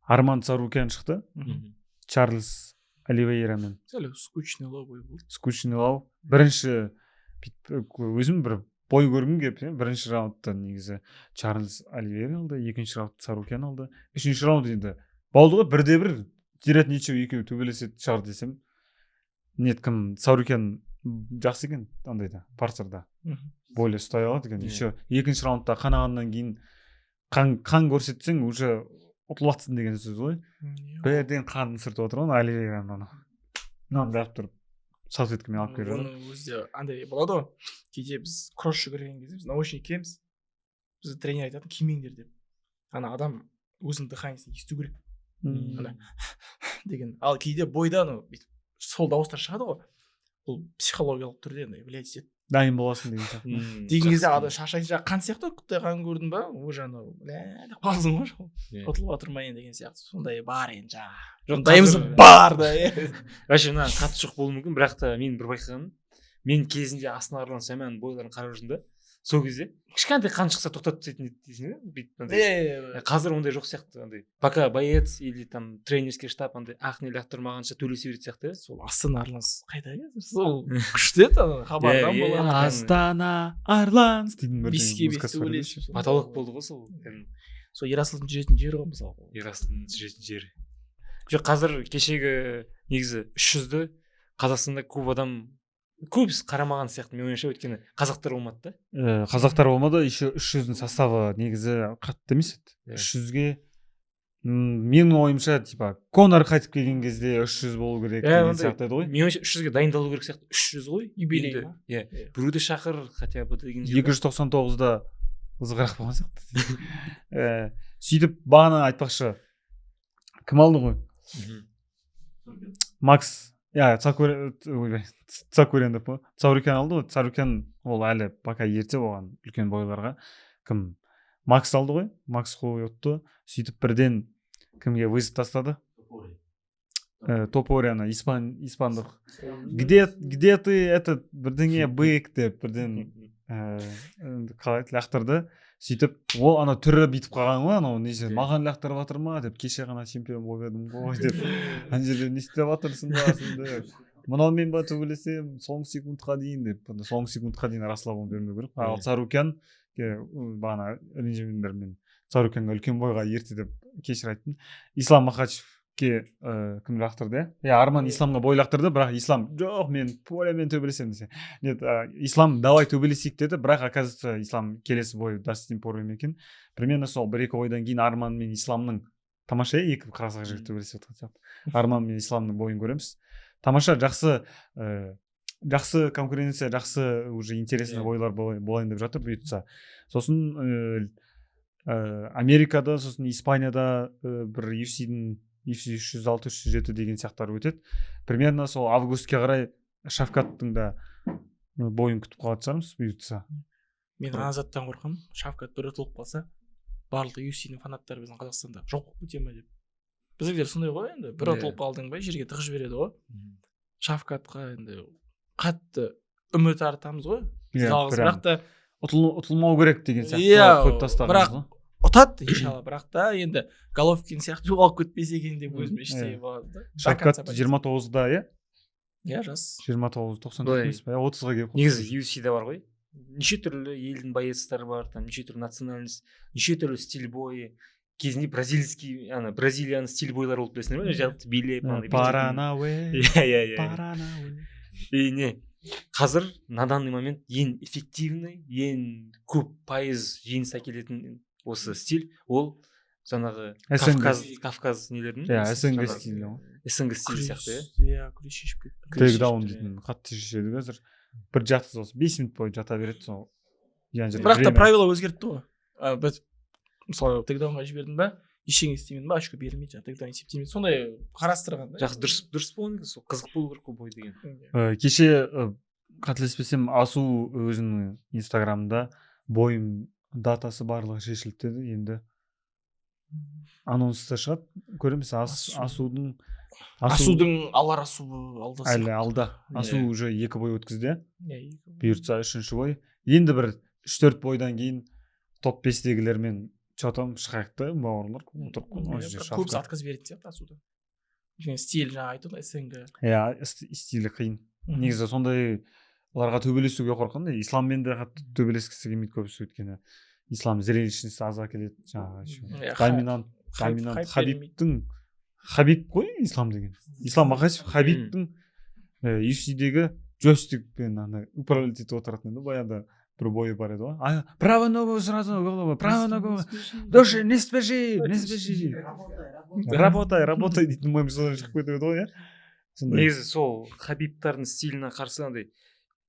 Арман Царукян шықты. Чарльз Оливейрамен. Сәл скучный лау бой болды. Скучный лау. Бірінші бүйтіп, өзім бір бой көргім келіп, иә, бірінші раундта негізі Чарльз Оливейра алды, екінші раунд Царукян алды. Үшінші раунд енді болды ғой, бірде бір терять нечего, екеуі төбелесетін шығар десем. Нет, кім, Царукян жақсы екен андайда, партерда. Более ұстай алады екен. Иә. Еще екінші раундта қанағаннан кейін қан көрсетсең уже ұтылатсың деген сөз ғой. Бірден қанын сүртіп отыр ғой Оливейраның ана. Мынаны бәріп тұрып салфеткамен алып келіп жатыр. Оның өзі де андай болады ғой. Кейде біз кросс жүгірген кезде біз наушник киеміз. Бізді тренер айтатын кимеңдер деп. Ана адам өзінің дыханиесін есту керек ана деген. Ал кейде бойда анау бүйтіп сол дауыстар шығады ғой. Бұл психологиялық түрде андай влиять етеді. Дайын боласың деген сияқты. Деген кезде адам шаршайтын жаңағы қан сияқты ғой, құттай қан көрдің ба, уже анау бля деп қаласың ғой, Иә. ұтылып жатырмайын деген сияқты. Сондай бар енді жаңағы. Жоқ, Ондайымыз қазір- бар да, иә. Вообще мына қатты жоқ болуы мүмкін, бірақ та мен бір байқағаным, мен кезінде Астана Арлан Сәмәнің бойларын қарап жүрдім да, сол кезде кішкентай қан шықса тоқтатып тастайтын еді дейсің бе, бүйтіп андай. Иә, Қазір ондай жоқ сияқты, андай. Пока боец или там тренерский штаб андай ақ не лақтырмағанша төлесе беретін сияқты, иә. Сол Астана Арланс қайда қазір? Сол күшті еді ана хабардан Иә, иә. болады. Астана Арланс дейтін бір Беске бес музыкасы бар еді. төбелесіп. Потолок болды ғой сол. Кәдімгі Сол Ерасылдың жүретін жері ғой мысалы. Ерасылдың жүретін жері. Жоқ, қазір кешегі негізі 300-ді Қазақстанда көп адам Көбісі қарамаған сияқты менің ойымша, өйткені қазақтар болмады да. Қазақтар болмады, еще 300-дің составы негізі қатты емес еді. Иә. 300-ге менің ойымша, типа, Конор қайтып келген кезде 300 болу керек Иә, деген ондай- сияқты еді ғой. Менің ойымша, 300-ге дайындалу керек сияқты, 300 ғой. Юбилей Енді, ма? иә, Иә. біреуді шақыр хотя бы деген. 299-да қызығырақ болған сияқты. Сөйтіп бағана айтпақшы, кім алды ғой? Макс, иә, ойбай, Цакурян деп қой, Царукян алды ғой. Царукян ол әлі пока ерте болған үлкен бойларға. Кім, Макс алды ғой, Макс Холлоуэй ұтты. Сөйтіп бірден кімге вызов тастады? Топорияны, испандық, где ты, этот бірдеңе бык деп бірден қалай еді, лақтырды. Сөйтіп ол ана түрі бүйтіп қалған ғой, анау несі, маған лақтырып жатыр ма деп, кеше ғана чемпион болып едім ғой деп, ана жерде не істеп жатырсыңдар сендер, мынаумен ба төбелесемін соңғы секундқа дейін деп. Ана соңғы секундқа дейін расслабон бермеу керек. Ал Царукян, бағана ренжімеңдер, мен Царукянға үлкен бойға ерте деп кешір айттым. Ислам Махачевке кім лақтырды? Иә, Арман Исламға бой лақтырды, бірақ Ислам жоқ, мен Полямен төбелесемін десе, нет, Ислам давай төбелесейік деді, бірақ оказывается Ислам келесі бой Дастин Порьемен екен. Примерно сол бір екі ойдан кейін Арман мен Исламның, тамаша, иә, екі қазақ жігіт төбелесіп жатқан сияқты, Арман мен Исламның бойын көреміз. Тамаша, жақсы, жақсы конкуренция, жақсы, уже интересный бойлар болайын деп жатыр бұйыртса. Сосын Америкада, сосын Испанияда бір UFC-дің, UFC 306, 307 деген сияқтар өтеді. Примерно сол августке қарай Шавкаттың да бойын күтіп қалатын шығармыз бұйыртса. Мен ана заттан қорқамын: Шавкат бір ұтылып қалса, барлық UFC-ның фанаттары біздің Қазақстанда жоқ болып кете ма деп. Біздікілер сондай ғой енді, бір ұтылып қалдың ба, жерге тығып жібереді ғой. Шавкатқа енді қатты үміт артамыз ғой жалғыз, прям бірақ та ұтылмау керек деген сияқты қойып тастағанбыз бірақ ғой. Ұтады иншалла, бірақ та енді Головкин сияқты жоғалып кетпесе екен деп өзім іштей болады да. До Шавкат конца. 29-да, иә? Иә, жас. 29, 94 Былай. емес па? Иә, 30-ға келіп қалды. Негізі UFC-де бар ғой, неше түрлі елдің боецтары бар там, неше түрлі национальность, неше түрлі стиль боя. Кезінде бразильский, ана Бразилияның стиль бойлары болып, білесіңдер ме, жалпы билеп андай бүйтетін. Паранауэ. Иә. Паранауэ. И не, қазір на данный момент ең эффективный, ең көп пайыз жеңіс әкелетін осы стиль ол жаңағы СНГ. Кавказ нелердің Иә, СНГ жаңағы стилі ғой. СНГ стиль сияқты, иә. Иә, күрес шешіп кетті. Күрес Тейкдаун шешіп тұр, дейтін қатты шешеді қазір. Бір жатқызып алса, 5 минут бойы жата береді сол ана жерде. Бірақ та время. правила өзгертті ғой. Біз мысалы тейкдаунға жібердің ба, ештеңе істемедің ба, очко берілмейді, жаңағы тейкдаун есептелмейді, сондай қарастырған да. Жақсы, дұрыс болған екен сол, қызық болу керек қой бой деген. Кеше, қателеспесем, Асу өзінің инстаграмында бойым датасы барлығы шешілді деді. Енді анонста шығады, көреміз. Асу. Асудың Асудың алар асуы алда әлі сияқты. Алда Асу Иә. уже екі бой өткізді, Иә, екі бой. бұйыртса үшінші бой. Енді бір үш төрт бойдан кейін топ бестегілермен че там шығайық та, бауырлар, отырып Иә, қой. бірақ көбісі отказ беретін сияқты Асудан, өйткені стиль жаңа айтты ғой, СНГ. Иә, стилі қиын негізі, сондайларға төбелесуге қорқамын да. Исламмен де қатты төбелескісі келмейді көбісі, өйткені ислам зрелищность аз әкеледі жаңағы еще. Иә, Доминант, доминант. Хайп. Хабибтің, Хабиб қой ислам деген, Ислам Махачев Хабибтің UFC-дегі джойстикпен ана управлять етіп отыратын еді баяғыда. Бір бойы бар еді ғой, а, правую ногу сразу в голову, правую ногу, души, не спеши, не спеши, работай, работай дейтін мем содан шығып кетіп еді ғой, иә, сондай. Негізі сол Хабибтардың стиліне қарсы андай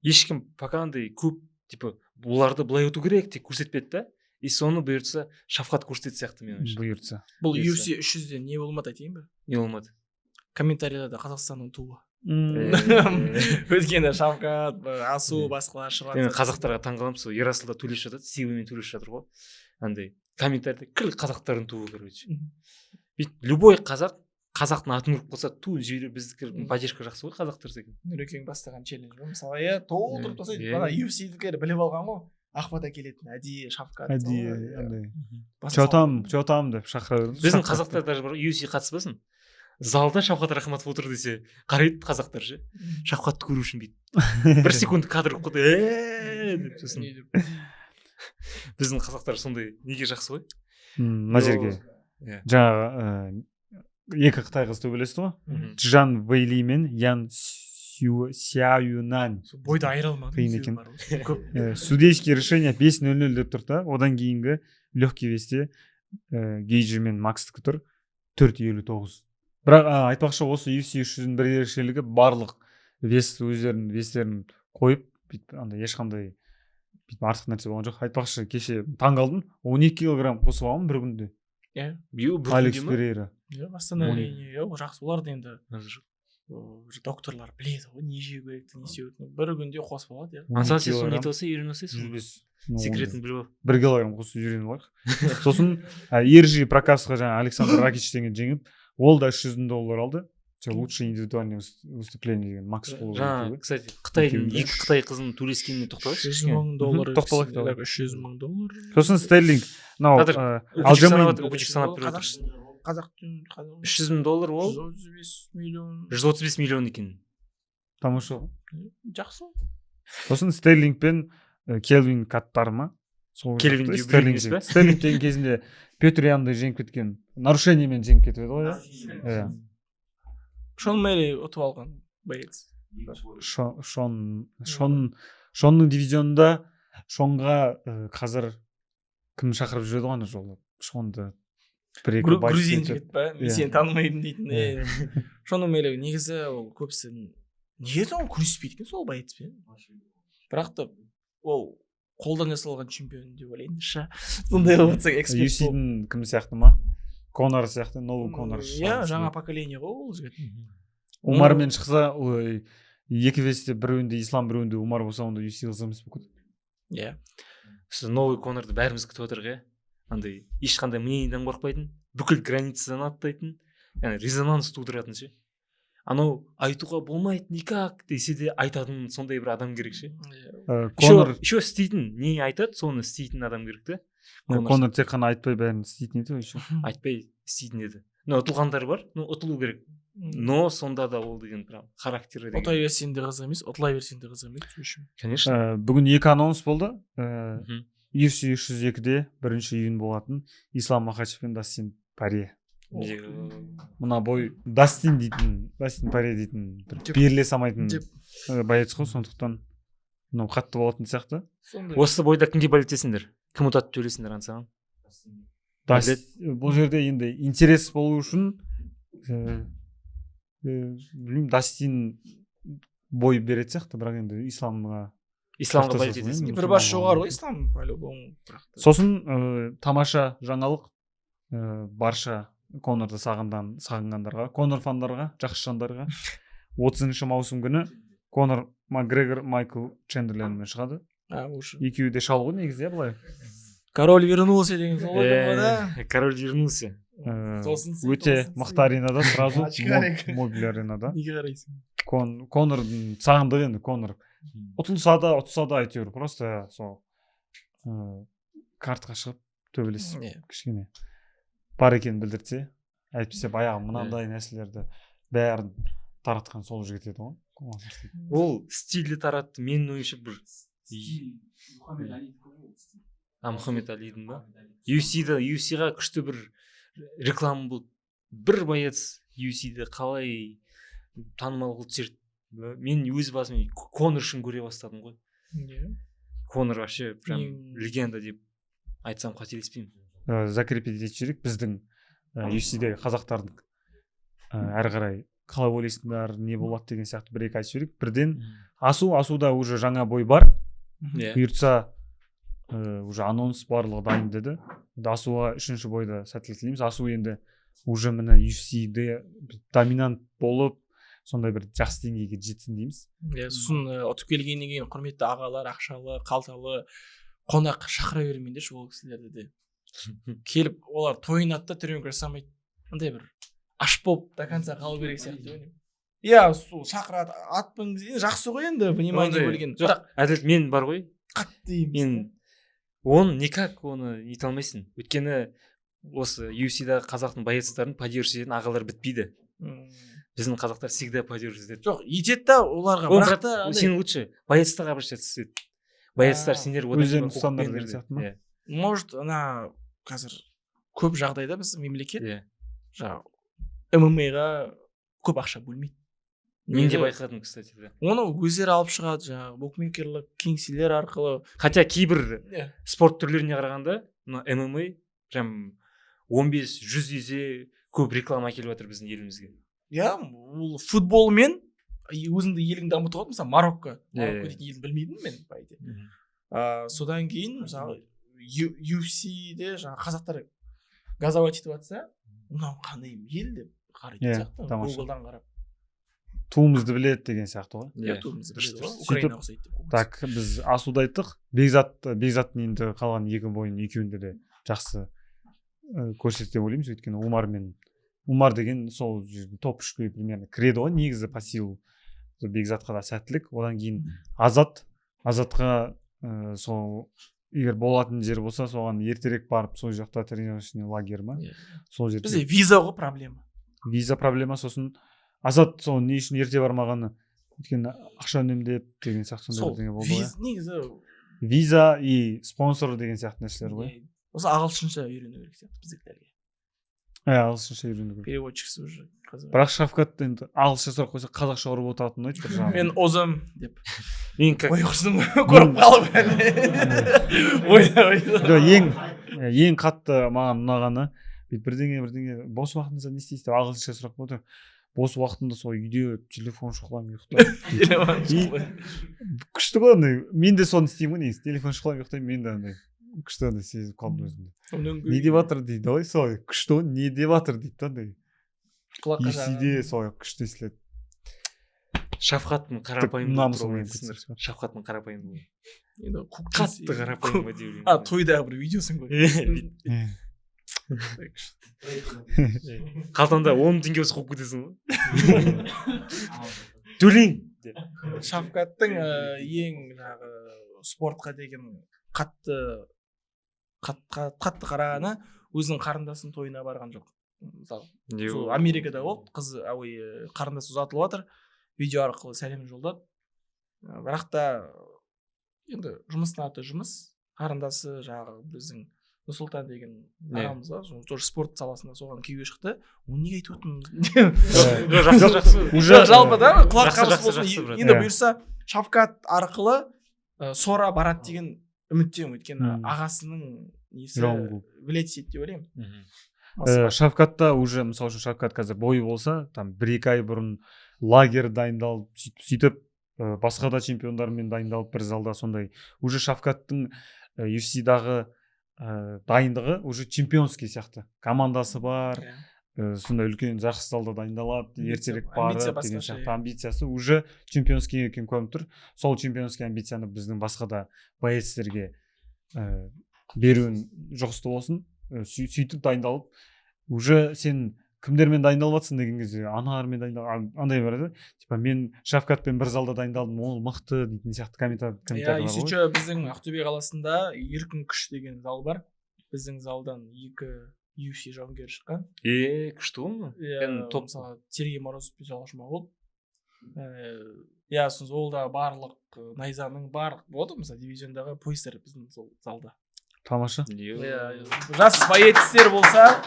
ешкім пока андай көп, типа, бұларды былай өту керек деп көрсетпеді да. И соны бұйыртса Шавкат көрсететін сияқты менің ойымша. Бұйыртса. Бұл Бұйыртса. UFC 300-де не болмады, айтайын ба? Не болмады? Комментарийлерде Қазақстанның туы. Өйткені Шавкат, Асу, басқалар шығып Мен жатса. қазақтарға таңқаламын, сол Ерасылда төйлесіп жатады, Сивамен төйлесіп жатыр ғой, андай комментарийде кіл қазақтардың туы, короче. Бүйтіп любой қазақ қазақтың атын көріп қалса, ту жіберу. Біздікі поддержка жақсы ғой қазақтар секілді. Нұрекең бастаған челлендж ғой мысалы, иә, толтырып тастайды. Ана UFC-дікілер біліп алған ғой, ақ бата келетін әдейі Шавкат. Әдейі сол, иә. Андай Басын че там, салып. че там деп шақыра берді. Біздің қазақтар даже бар, UFC қатыспасын, залда Шавкат Рахматов отыр десе, қарайды қазақтар ше, Шавкатты көру үшін. Бүйтіп бір секунд кадр қойып қалды, «Э-э-э» деп, сосын Не деп. Біздің қазақтар сондай неге жақсы ғой. Мына жерге жаңағы екі қытай қызы төбелесті ғой, Чжан Вейли мен Ян. Сяюнань. Сол бойды айыра алмадым. Қиын себебі екен. бар ғой. Көп. Судейский решение 5-0-0 деп тұр да. Одан кейінгі легкий весте Гейджи мен Макстікі тұр 4-59. Бірақ айтпақшы, осы UFC 300-дің бір ерекшелігі: барлық вес өздерінің вестерін қойып, бүйтіп андай ешқандай бүйтіп артық нәрсе болған жоқ. Айтпақшы, кеше таң қалдым, 12 килограмм қосып алған бір күнде. Иә. Биыл бір Алекс күнде ма? Перейра. Иә, восстановление, иә, ол жақсы. Оларды енді Қазір. Докторлар біледі ғой, не жеу керек, не істеу керек. Бір күнде қосып алады, иә. Ансат, сен соны килограмм. нетіп алсаң, үйреніп алсай соны. 105. Секретін біліп ал. 1 килограмм қосып үйреніп алайық. Сосын Ержи Прокаска жаңа Александр Ракич деген жеңіп, ол да 300 мың доллар алды. Все, лучшее индивидуальное выступление деген Макс Холлоуэй Жаңа, екеуі. кстати, қытайдың Екеуі де. екі қытай қызының төйлескеніне тоқталайықшы 300 кішкене. мың доллар. Тоқталайық, давай. 300 мың доллар. Сосын Стерлинг мынау Қазір Үпүчік Алджамейн. санап отыр, Үпүчік санап беріп отыр. Қазақ. 300 мың доллар, ол 135 миллион. 135 миллион екен. Тамаша. Жақсы. Сосын Стерлинг пен Келвин Каттар ма, сол Келвин жақты. деу Стерлинг біреу емес па? Стерлинг деген кезінде Петр Янды жеңіп кеткен, нарушениемен жеңіп кетіп еді ғой, иә. Шон Мэри ұтып алған боец. Шонның дивизионында Шонға қазір кім шақырып жүреді ғой ана жолы Шонды, бір екі байт Грузин етіп. жігіт па, мен Иә. сені танымаймын дейтін. Шон Мэри негізі ол көбісі неге ол күреспейді екен сол боецпен, бірақ та ол қолдан жасалған чемпион деп ойлаймын ша, сондай қылып отырсаң, эксперт болып. UFC-дің кім сияқты ма, Конор сияқты, новый Конор. Иә, жаңа поколение ғой ол жігіт. Умармен шықса, ой, екі весте біреуінде Ислам, біреуінде Умар болса, онда UFC қызық емес болып кетеді. Иә. Осы новый Конорды бәріміз күтіп отырмық, иә. Андай ешқандай мнениеден қорықпайтын, бүкіл границадан аттайтын, яғни резонанс тудыратын ше. Анау айтуға болмайды никак десе де айтатын сондай бір адам керек ше. Иә. Конор Еще істейтін, не айтады, соны істейтін адам керек та. Конор. Конор тек қана айтпай, бәрін істейтін еді ғой еще. Айтпай істейтін еді. Но ұтылғандар бар, ну, ұтылу керек, но сонда да ол деген прям характері деген. Ұта берсең де қызық емес, ұтыла берсең де қызық емес үшін. Конечно. Бүгін екі анонс болды. UFC 302-де 1 июнь болатын Ислам Махачев пен Дастин Порье. Мына бой Дастин дейтін, Дастин Порье дейтін бір беріле салмайтын боец қой, сондықтан мынау қатты болатын сияқты. Сондай. Осы бойда кімге болеть етесіңдер, кім ұтады деп ойлайсыңдар, Ансаған? Бұл жерде енді интерес болу үшін білмеймін, Дастин бой беретін сияқты, бірақ енді Исламға Исламға тоқтаса болеть етесің. салайын. Бір бас жоғары ғой Ислам по любому, бірақ та. Сосын тамаша жаңалық барша Конорды сағынғандарға, Конор фандарға, жақсы жандарға: 30 маусым күні Конор Макгрегор Майкл Чендлермен шығады. А, уже Екеуі де шал ғой негізі, иә, былай. Король вернулся деген сол екен ғой да. Король вернулся. Тосын сый, Өте тосын сый. мықты аренада сразу, Очкарик. Мобиль аренада. Неге қарайсың? Конордың сағындық енді. Конор ұтылса да, ұтса да, әйтеуір просто сол картқа шығып төбелесіп, кішкене бар екенін білдіртсе. Әйтпесе баяғы мынандай нәрселерді бәрін таратқан сол жігіт еді ғой Конор дейтін. Ол стильді таратты, менің ойымша, бір а, Мұхаммед Алидің ба? UFC-да, UFC-ға күшті бір реклама болды. Бір боец UFC-ді қалай танымал қылып жіберді. Мен өз басым Конор үшін көре бастадым ғой. Конор вообще прям легенда деп айтсам, қателеспеймін. Закрепить етіп жіберейік біздің UFC-дегі қазақтардың әрі қарай қалай ойлайсыңдар, не болады деген сияқты бір екі айтып жіберейік бірден. Асуда уже жаңа бой бар. Бұйыртса, уже анонс барлығы дайын деді. Енді Асуға үшінші бойда сәттілік тілейміз. Асу енді уже міне UFC-де доминант болып, сондай бір жақсы деңгейге жетсін дейміз. Иә, сосын ұтып келгеннен кейін құрметті ағалар, ақшалы, қалталы қонақ шақыра бермеңдерші ол кісілерді де. Келіп олар тойынады да, тренировка жасамайды. Андай бір аш болып до конца қалу керек сияқты деп ойлаймын. Иә, сол шақырады, ат мінгізеді, жақсы ғой енді, внимание бөлген. Жоқ, Бірақ Әділет, мен бар ғой, қатты емес мен та. оны никак оны нете алмайсың, өйткені осы UFC-дағы қазақтың боецтарын поддерживать ететін ағалар бітпейді. Біздің қазақтар всегда поддерживать етеді. Жоқ, етеді да оларға, Ол бірақ брат, та андай- сен лучше боецтарға обращаться ет. Боецтар, сендер одан Өздерің кейін ұстаңдар қорықпаңдар деген деп. сияқты ма? Иә, Может, ана қазір көп жағдайда біздің мемлекет иә. жаңағы ММА-ға көп ақша бөлмейді. Мен де Негізі байқадым, кстати, да. Оны өздері алып шығады жаңағы букмекерлік кеңселер арқылы. Хотя кейбір Иә. спорт түрлеріне қарағанда мына ММА прям 15-100 есе көп реклама әкеліп жатыр біздің елімізге. Иә, ол футболмен өзіңді, еліңді дамытуға. Мысалы, Марокко. Иә, Марокко иә. дейтін елді білмейтінмін мен, по идее. Содан кейін, мысалы, UFC-де жаңағы қазақтар газовать етіп жатса, мынау қандай ел деп қарайтын Иә, сияқты, тамаша. Гуглдан қарап. Туымызды біледі деген сияқты ғой. Иә, туымызды дұрыс, біледі ғой. Дұрыс. Украина ұқсайды деп. Так, біз асуды айттық. Бекзаттың енді қалған екі бойын, екеуінде де жақсы көрсетті деп ойлаймыз, өйткені Умар мен Умар деген сол жерде топ 3-ке примерно кіреді ғой негізі по силу. Сол Бекзатқа да сәттілік. Одан кейін Азатқа сол егер болатын жер болса, соған ертерек барып, сол жақта тренировочный лагерь ма, Иә. сол жерде. Бізде виза ғой проблема. Виза проблема. Сосын Азат сол не үшін ерте бармағаны, өйткені ақша үнемдеп деген сияқты, сондай Сол бірдеңе болды ғой. Негізі Виза и спонсор деген сияқты нәрселер ғой. Не, осы ағылшынша үйрену керек сияқты біздікілерге. Иә, ағылшынша үйрену керек. Переводчиксіз уже қазір. Бірақ Шавкат енді ағылшынша сұрақ қойса, қазақша ұрып отыратын ұнайды бір жағынан. Мен озам деп. Мен как Ой, құрсын, көріп қалып ой, ой. Жоқ, ең қатты маған ұнағаны, бүйтіп бірдеңе бірдеңе, бос уақытыңызда не істейсіз деп ағылшынша сұрақ қойып отыр. Бос уақытымда сол үйде телефон шұқылаймын, ұйықтаймын. И күшті ғой андай, мен де соны істеймін ғой негізі, телефон шұқылаймын, ұйықтаймын. Мен де андай күшті, андай сезіп қалдым өзімді. Не деп жатыр дейді ғой, солай күшті ғой, не деп жатыр дейді да андай. Құлаққа. UFC-де солай күшті естіледі. Шавкаттың қарапайымдылығы Намысым туралы оянып айтсыңдар. кетті. Шавкаттың қарапайымдылығы. Енді Қатты қарапайым ба деп ойлаймын. А, тойдағы бір видеосын көр. Иә. Қалтаңда 10 мың теңге болса, қуып кетесің ғой, төлейін деп. Шавкаттың ең жаңағы спортқа деген қатты қатты, қатты қарағаны, өзінің қарындасының тойына барған жоқ, мысалы. Сол Америкада болды, қызы, ой, қарындасы ұзатылып жатыр, видео арқылы сәлем жолдады. Бірақ та енді жұмыстың аты жұмыс. Қарындасы жаңағы біздің Нұрсұлтан деген ағамыз бар, сол тоже спорт саласында, соған күйеуге шықты. Оны неге айтып отырмын? Жоқ, жақсы, жақсы. Уже Жалпы да, құлақ Жақсы, қабыс жақсы, болсын. жақсы, брат. Енді Иә. бұйырса, Шавкат арқылы Сора барады деген үміттемін, өйткені ағасының несі Жауын. білет істейді деп ойлаймын. Шавкатта уже, мысалы үшін, Шавкат қазір бойы болса, там 1-2 ай бұрын лагерь дайындалып, сөйтіп басқа да чемпиондармен дайындалып бір залда, сондай уже Шавкаттың UFC-дағы дайындығы уже чемпионский сияқты, командасы бар. Иә. Сондай үлкен жақсы залда дайындалады, ертерек Амбиция барып деген басқаша, сияқты. Иә. Амбициясы уже чемпионский екені көрініп тұр. Сол чемпионский амбицияны біздің басқа да боецтерге беруін жұғысты болсын. Сөйтіп дайындалып, уже сен кімдермен дайындалып жатрсың деген кезде, аналармен дайындал, андай бар да, типа мен Шавкатпен бір залда дайындалдым, ол мықты дейтін сияқты Иә. комментарийлер бар ғой. Еще біздің Ақтөбе қаласында Еркін күш деген зал бар. Біздің залдан екі UFC жауынгері шыққан. Е, күшті ғой мынау. Иә. Кәдімгі топ. Мысалы, Сергей Морозов пен Жалғас Жұмағұл. Иә, сосын ол да барлық Найзаның барлық болады ғой, мысалы, дивизиондағы поястар біздің сол залда. Тамаша. Иә, жас боецтер болса,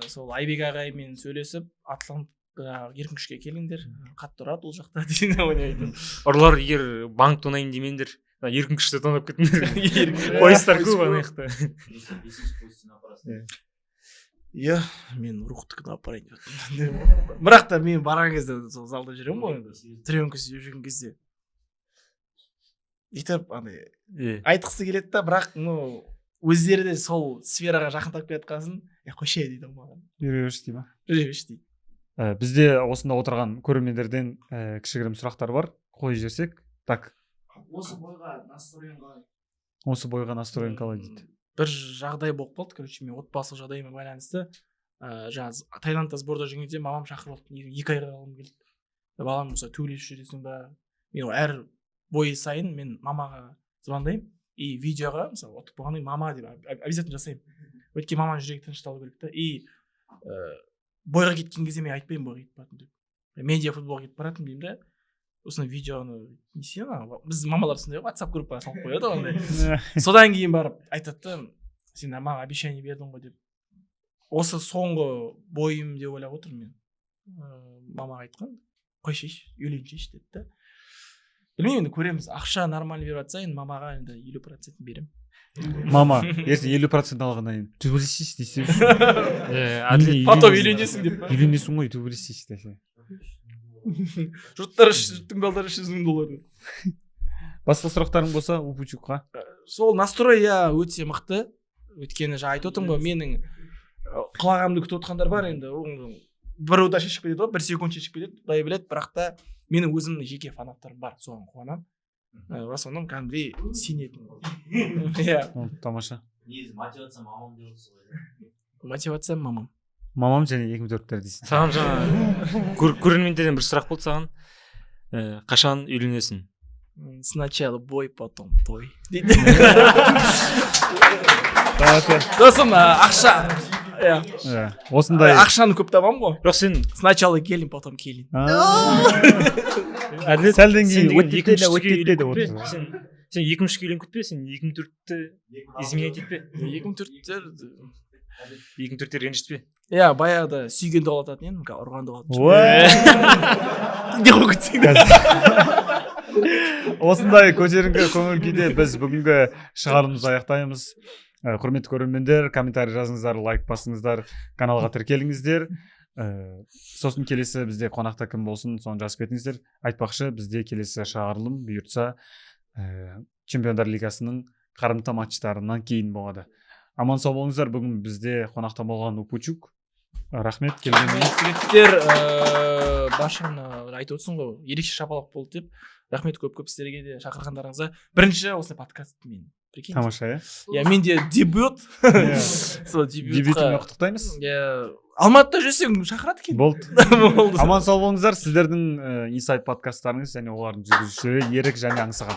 сол Айбек ағаймен сөйлесіп, Атлант, жаңағы Еркін күшке келіңдер, қатты ұрады ол жақта деген ойнайды. Ұрылар егер банк тонайын демеңдер, ана Еркін күшті тонап кетіңдер. Еркін- Поястар Пояс көп көп. ана жақта. Иә, мен Рухтікін алып барайын деп жатырмын. Бірақ та мен барған кезде сол залда жүремін ғой енді, тренировка істеп жүрген кезде бүйтіп андай айтқысы келеді да, бірақ, ну, өздері де сол сфераға жақындап келе жатқан соң, е, қойшы дейді ғой маған. Жүре берші дей ма? Жүре берші дейді. Бізде осында отырған көрермендерден кішігірім сұрақтар бар, қойып жіберсек. Так. Осы бойға настроен қалай? Осы бойға настроен қалай дейді. Бір жағдай болып қалды, короче, мен отбасылық жағдайыма байланысты жаңағы Таиландта сборда жүрген кезде мамам шақырып алды. 2 айға қалғым келді. Балам болса, төбелесіп жүресің ба? Мен әр бой сайын мен мамаға звондаймын и видеоға, мысалы, ұтып болғаннан кейін мама деп обязательно жасаймын, өйткені маманың жүрегі тынышталу керек та. И бойға кеткен кезде мен айтпаймын бойға кетіп баратырмын деп, медиа футболға кетіп баратырмын деймін да. Осыны видеоны не істеймін, ана біз мамалар сондай ғой, WhatsApp группаға салып қояды ғой андай. Содан кейін барып айтады да, сен маған обещание бердің ғой деп. Осы соңғы бойым деп ойлап отырмын мен. Мамаға айтқан Қойшейші, үйленшейші деді да. Білмеймін, енді көреміз. Ақша нормально беріп жатса, енді мамаға енді 50%-ін беремін. Мама ертең 50% алғаннан кейін төбелесейші десе. Әділет. Потом үйленесің деп па? Үйленесің ғой, төбелесейші десе. Жұрттар, жұрттың балдары 300 000 доллар. Басқа сұрақтарың болса Упучукқа. Сол настрой, иә, өте мықты, өйткені жаңа айтып отырмын ғой, менің құлағанымды күтіп отқандар бар. Енді оның бір удар шешіп кетеді ғой, бір секунд шешіп кетеді, құдай біледі. Бірақ та менің өзімнің жеке фанаттарым бар, соған қуанамын. В основном кәдімгідей сенетін, иә. Ол тамаша. Негізі мотивация мамам деп отырсыз ғой. Мотивация мамам. Мамам және 2004-тер дейсің. Саған жаңа көрермендерден бір сұрақ болды саған. Қашан үйленесің? Сначала бой, потом той дейді. Тамаша. Сосын ақша, иә. Иә, осындай. Ақшаны көп табамын ғой. Жоқ, сен Сначала келін, потом келін. Әділет, Сәлден сен кейін деген өтіп екі мың кетті, үшке өтіп кетті үйленіп деп күтпе. отырсың. Сен 2003-ке үйленіп күтпе, сен 2004-ті изменять етпе. 2004-тер. 2004-те ренжітпе. Иә, баяғыда сүйгенді құлататын едім, қазір ұрғанды құлатып. Уа! Не қойып кетсең де. Осындай көтеріңкі көңіл күйде біз бүгінгі шығарылымызды аяқтаймыз. Құрметті көрермендер, комментарий жазыңыздар, лайк басыңыздар, каналға тіркеліңіздер. Сосын келесі бізде қонақта кім болсын, соны жазып кетіңіздер. Айтпақшы, бізде келесі шығарылым бұйыртса Чемпиондар лигасының қарымта матчтарынан кейін болады. Аман сау болыңыздар. Бүгін бізде қонақта болған Упучук, рахмет келгеніңе. Жігіттер, баршаны айтып отырсың ғой, ерекше шапалақ болды деп. Рахмет көп көп сіздерге де шақырғандарыңызға. Бірінші осылай подкаст мен, прикиньте. Тамаша, иә. Иә, менде дебют. Иә. Сол дебютқа. Дебютіңмен құттықтаймыз. Иә, Алматыда жүрсең, шақырады екен. Болды. Болды. Аман сау болыңыздар. Сіздердің Инсайд подкасттарыңыз және олардың жүргізушілері Ерік және Аңсаған.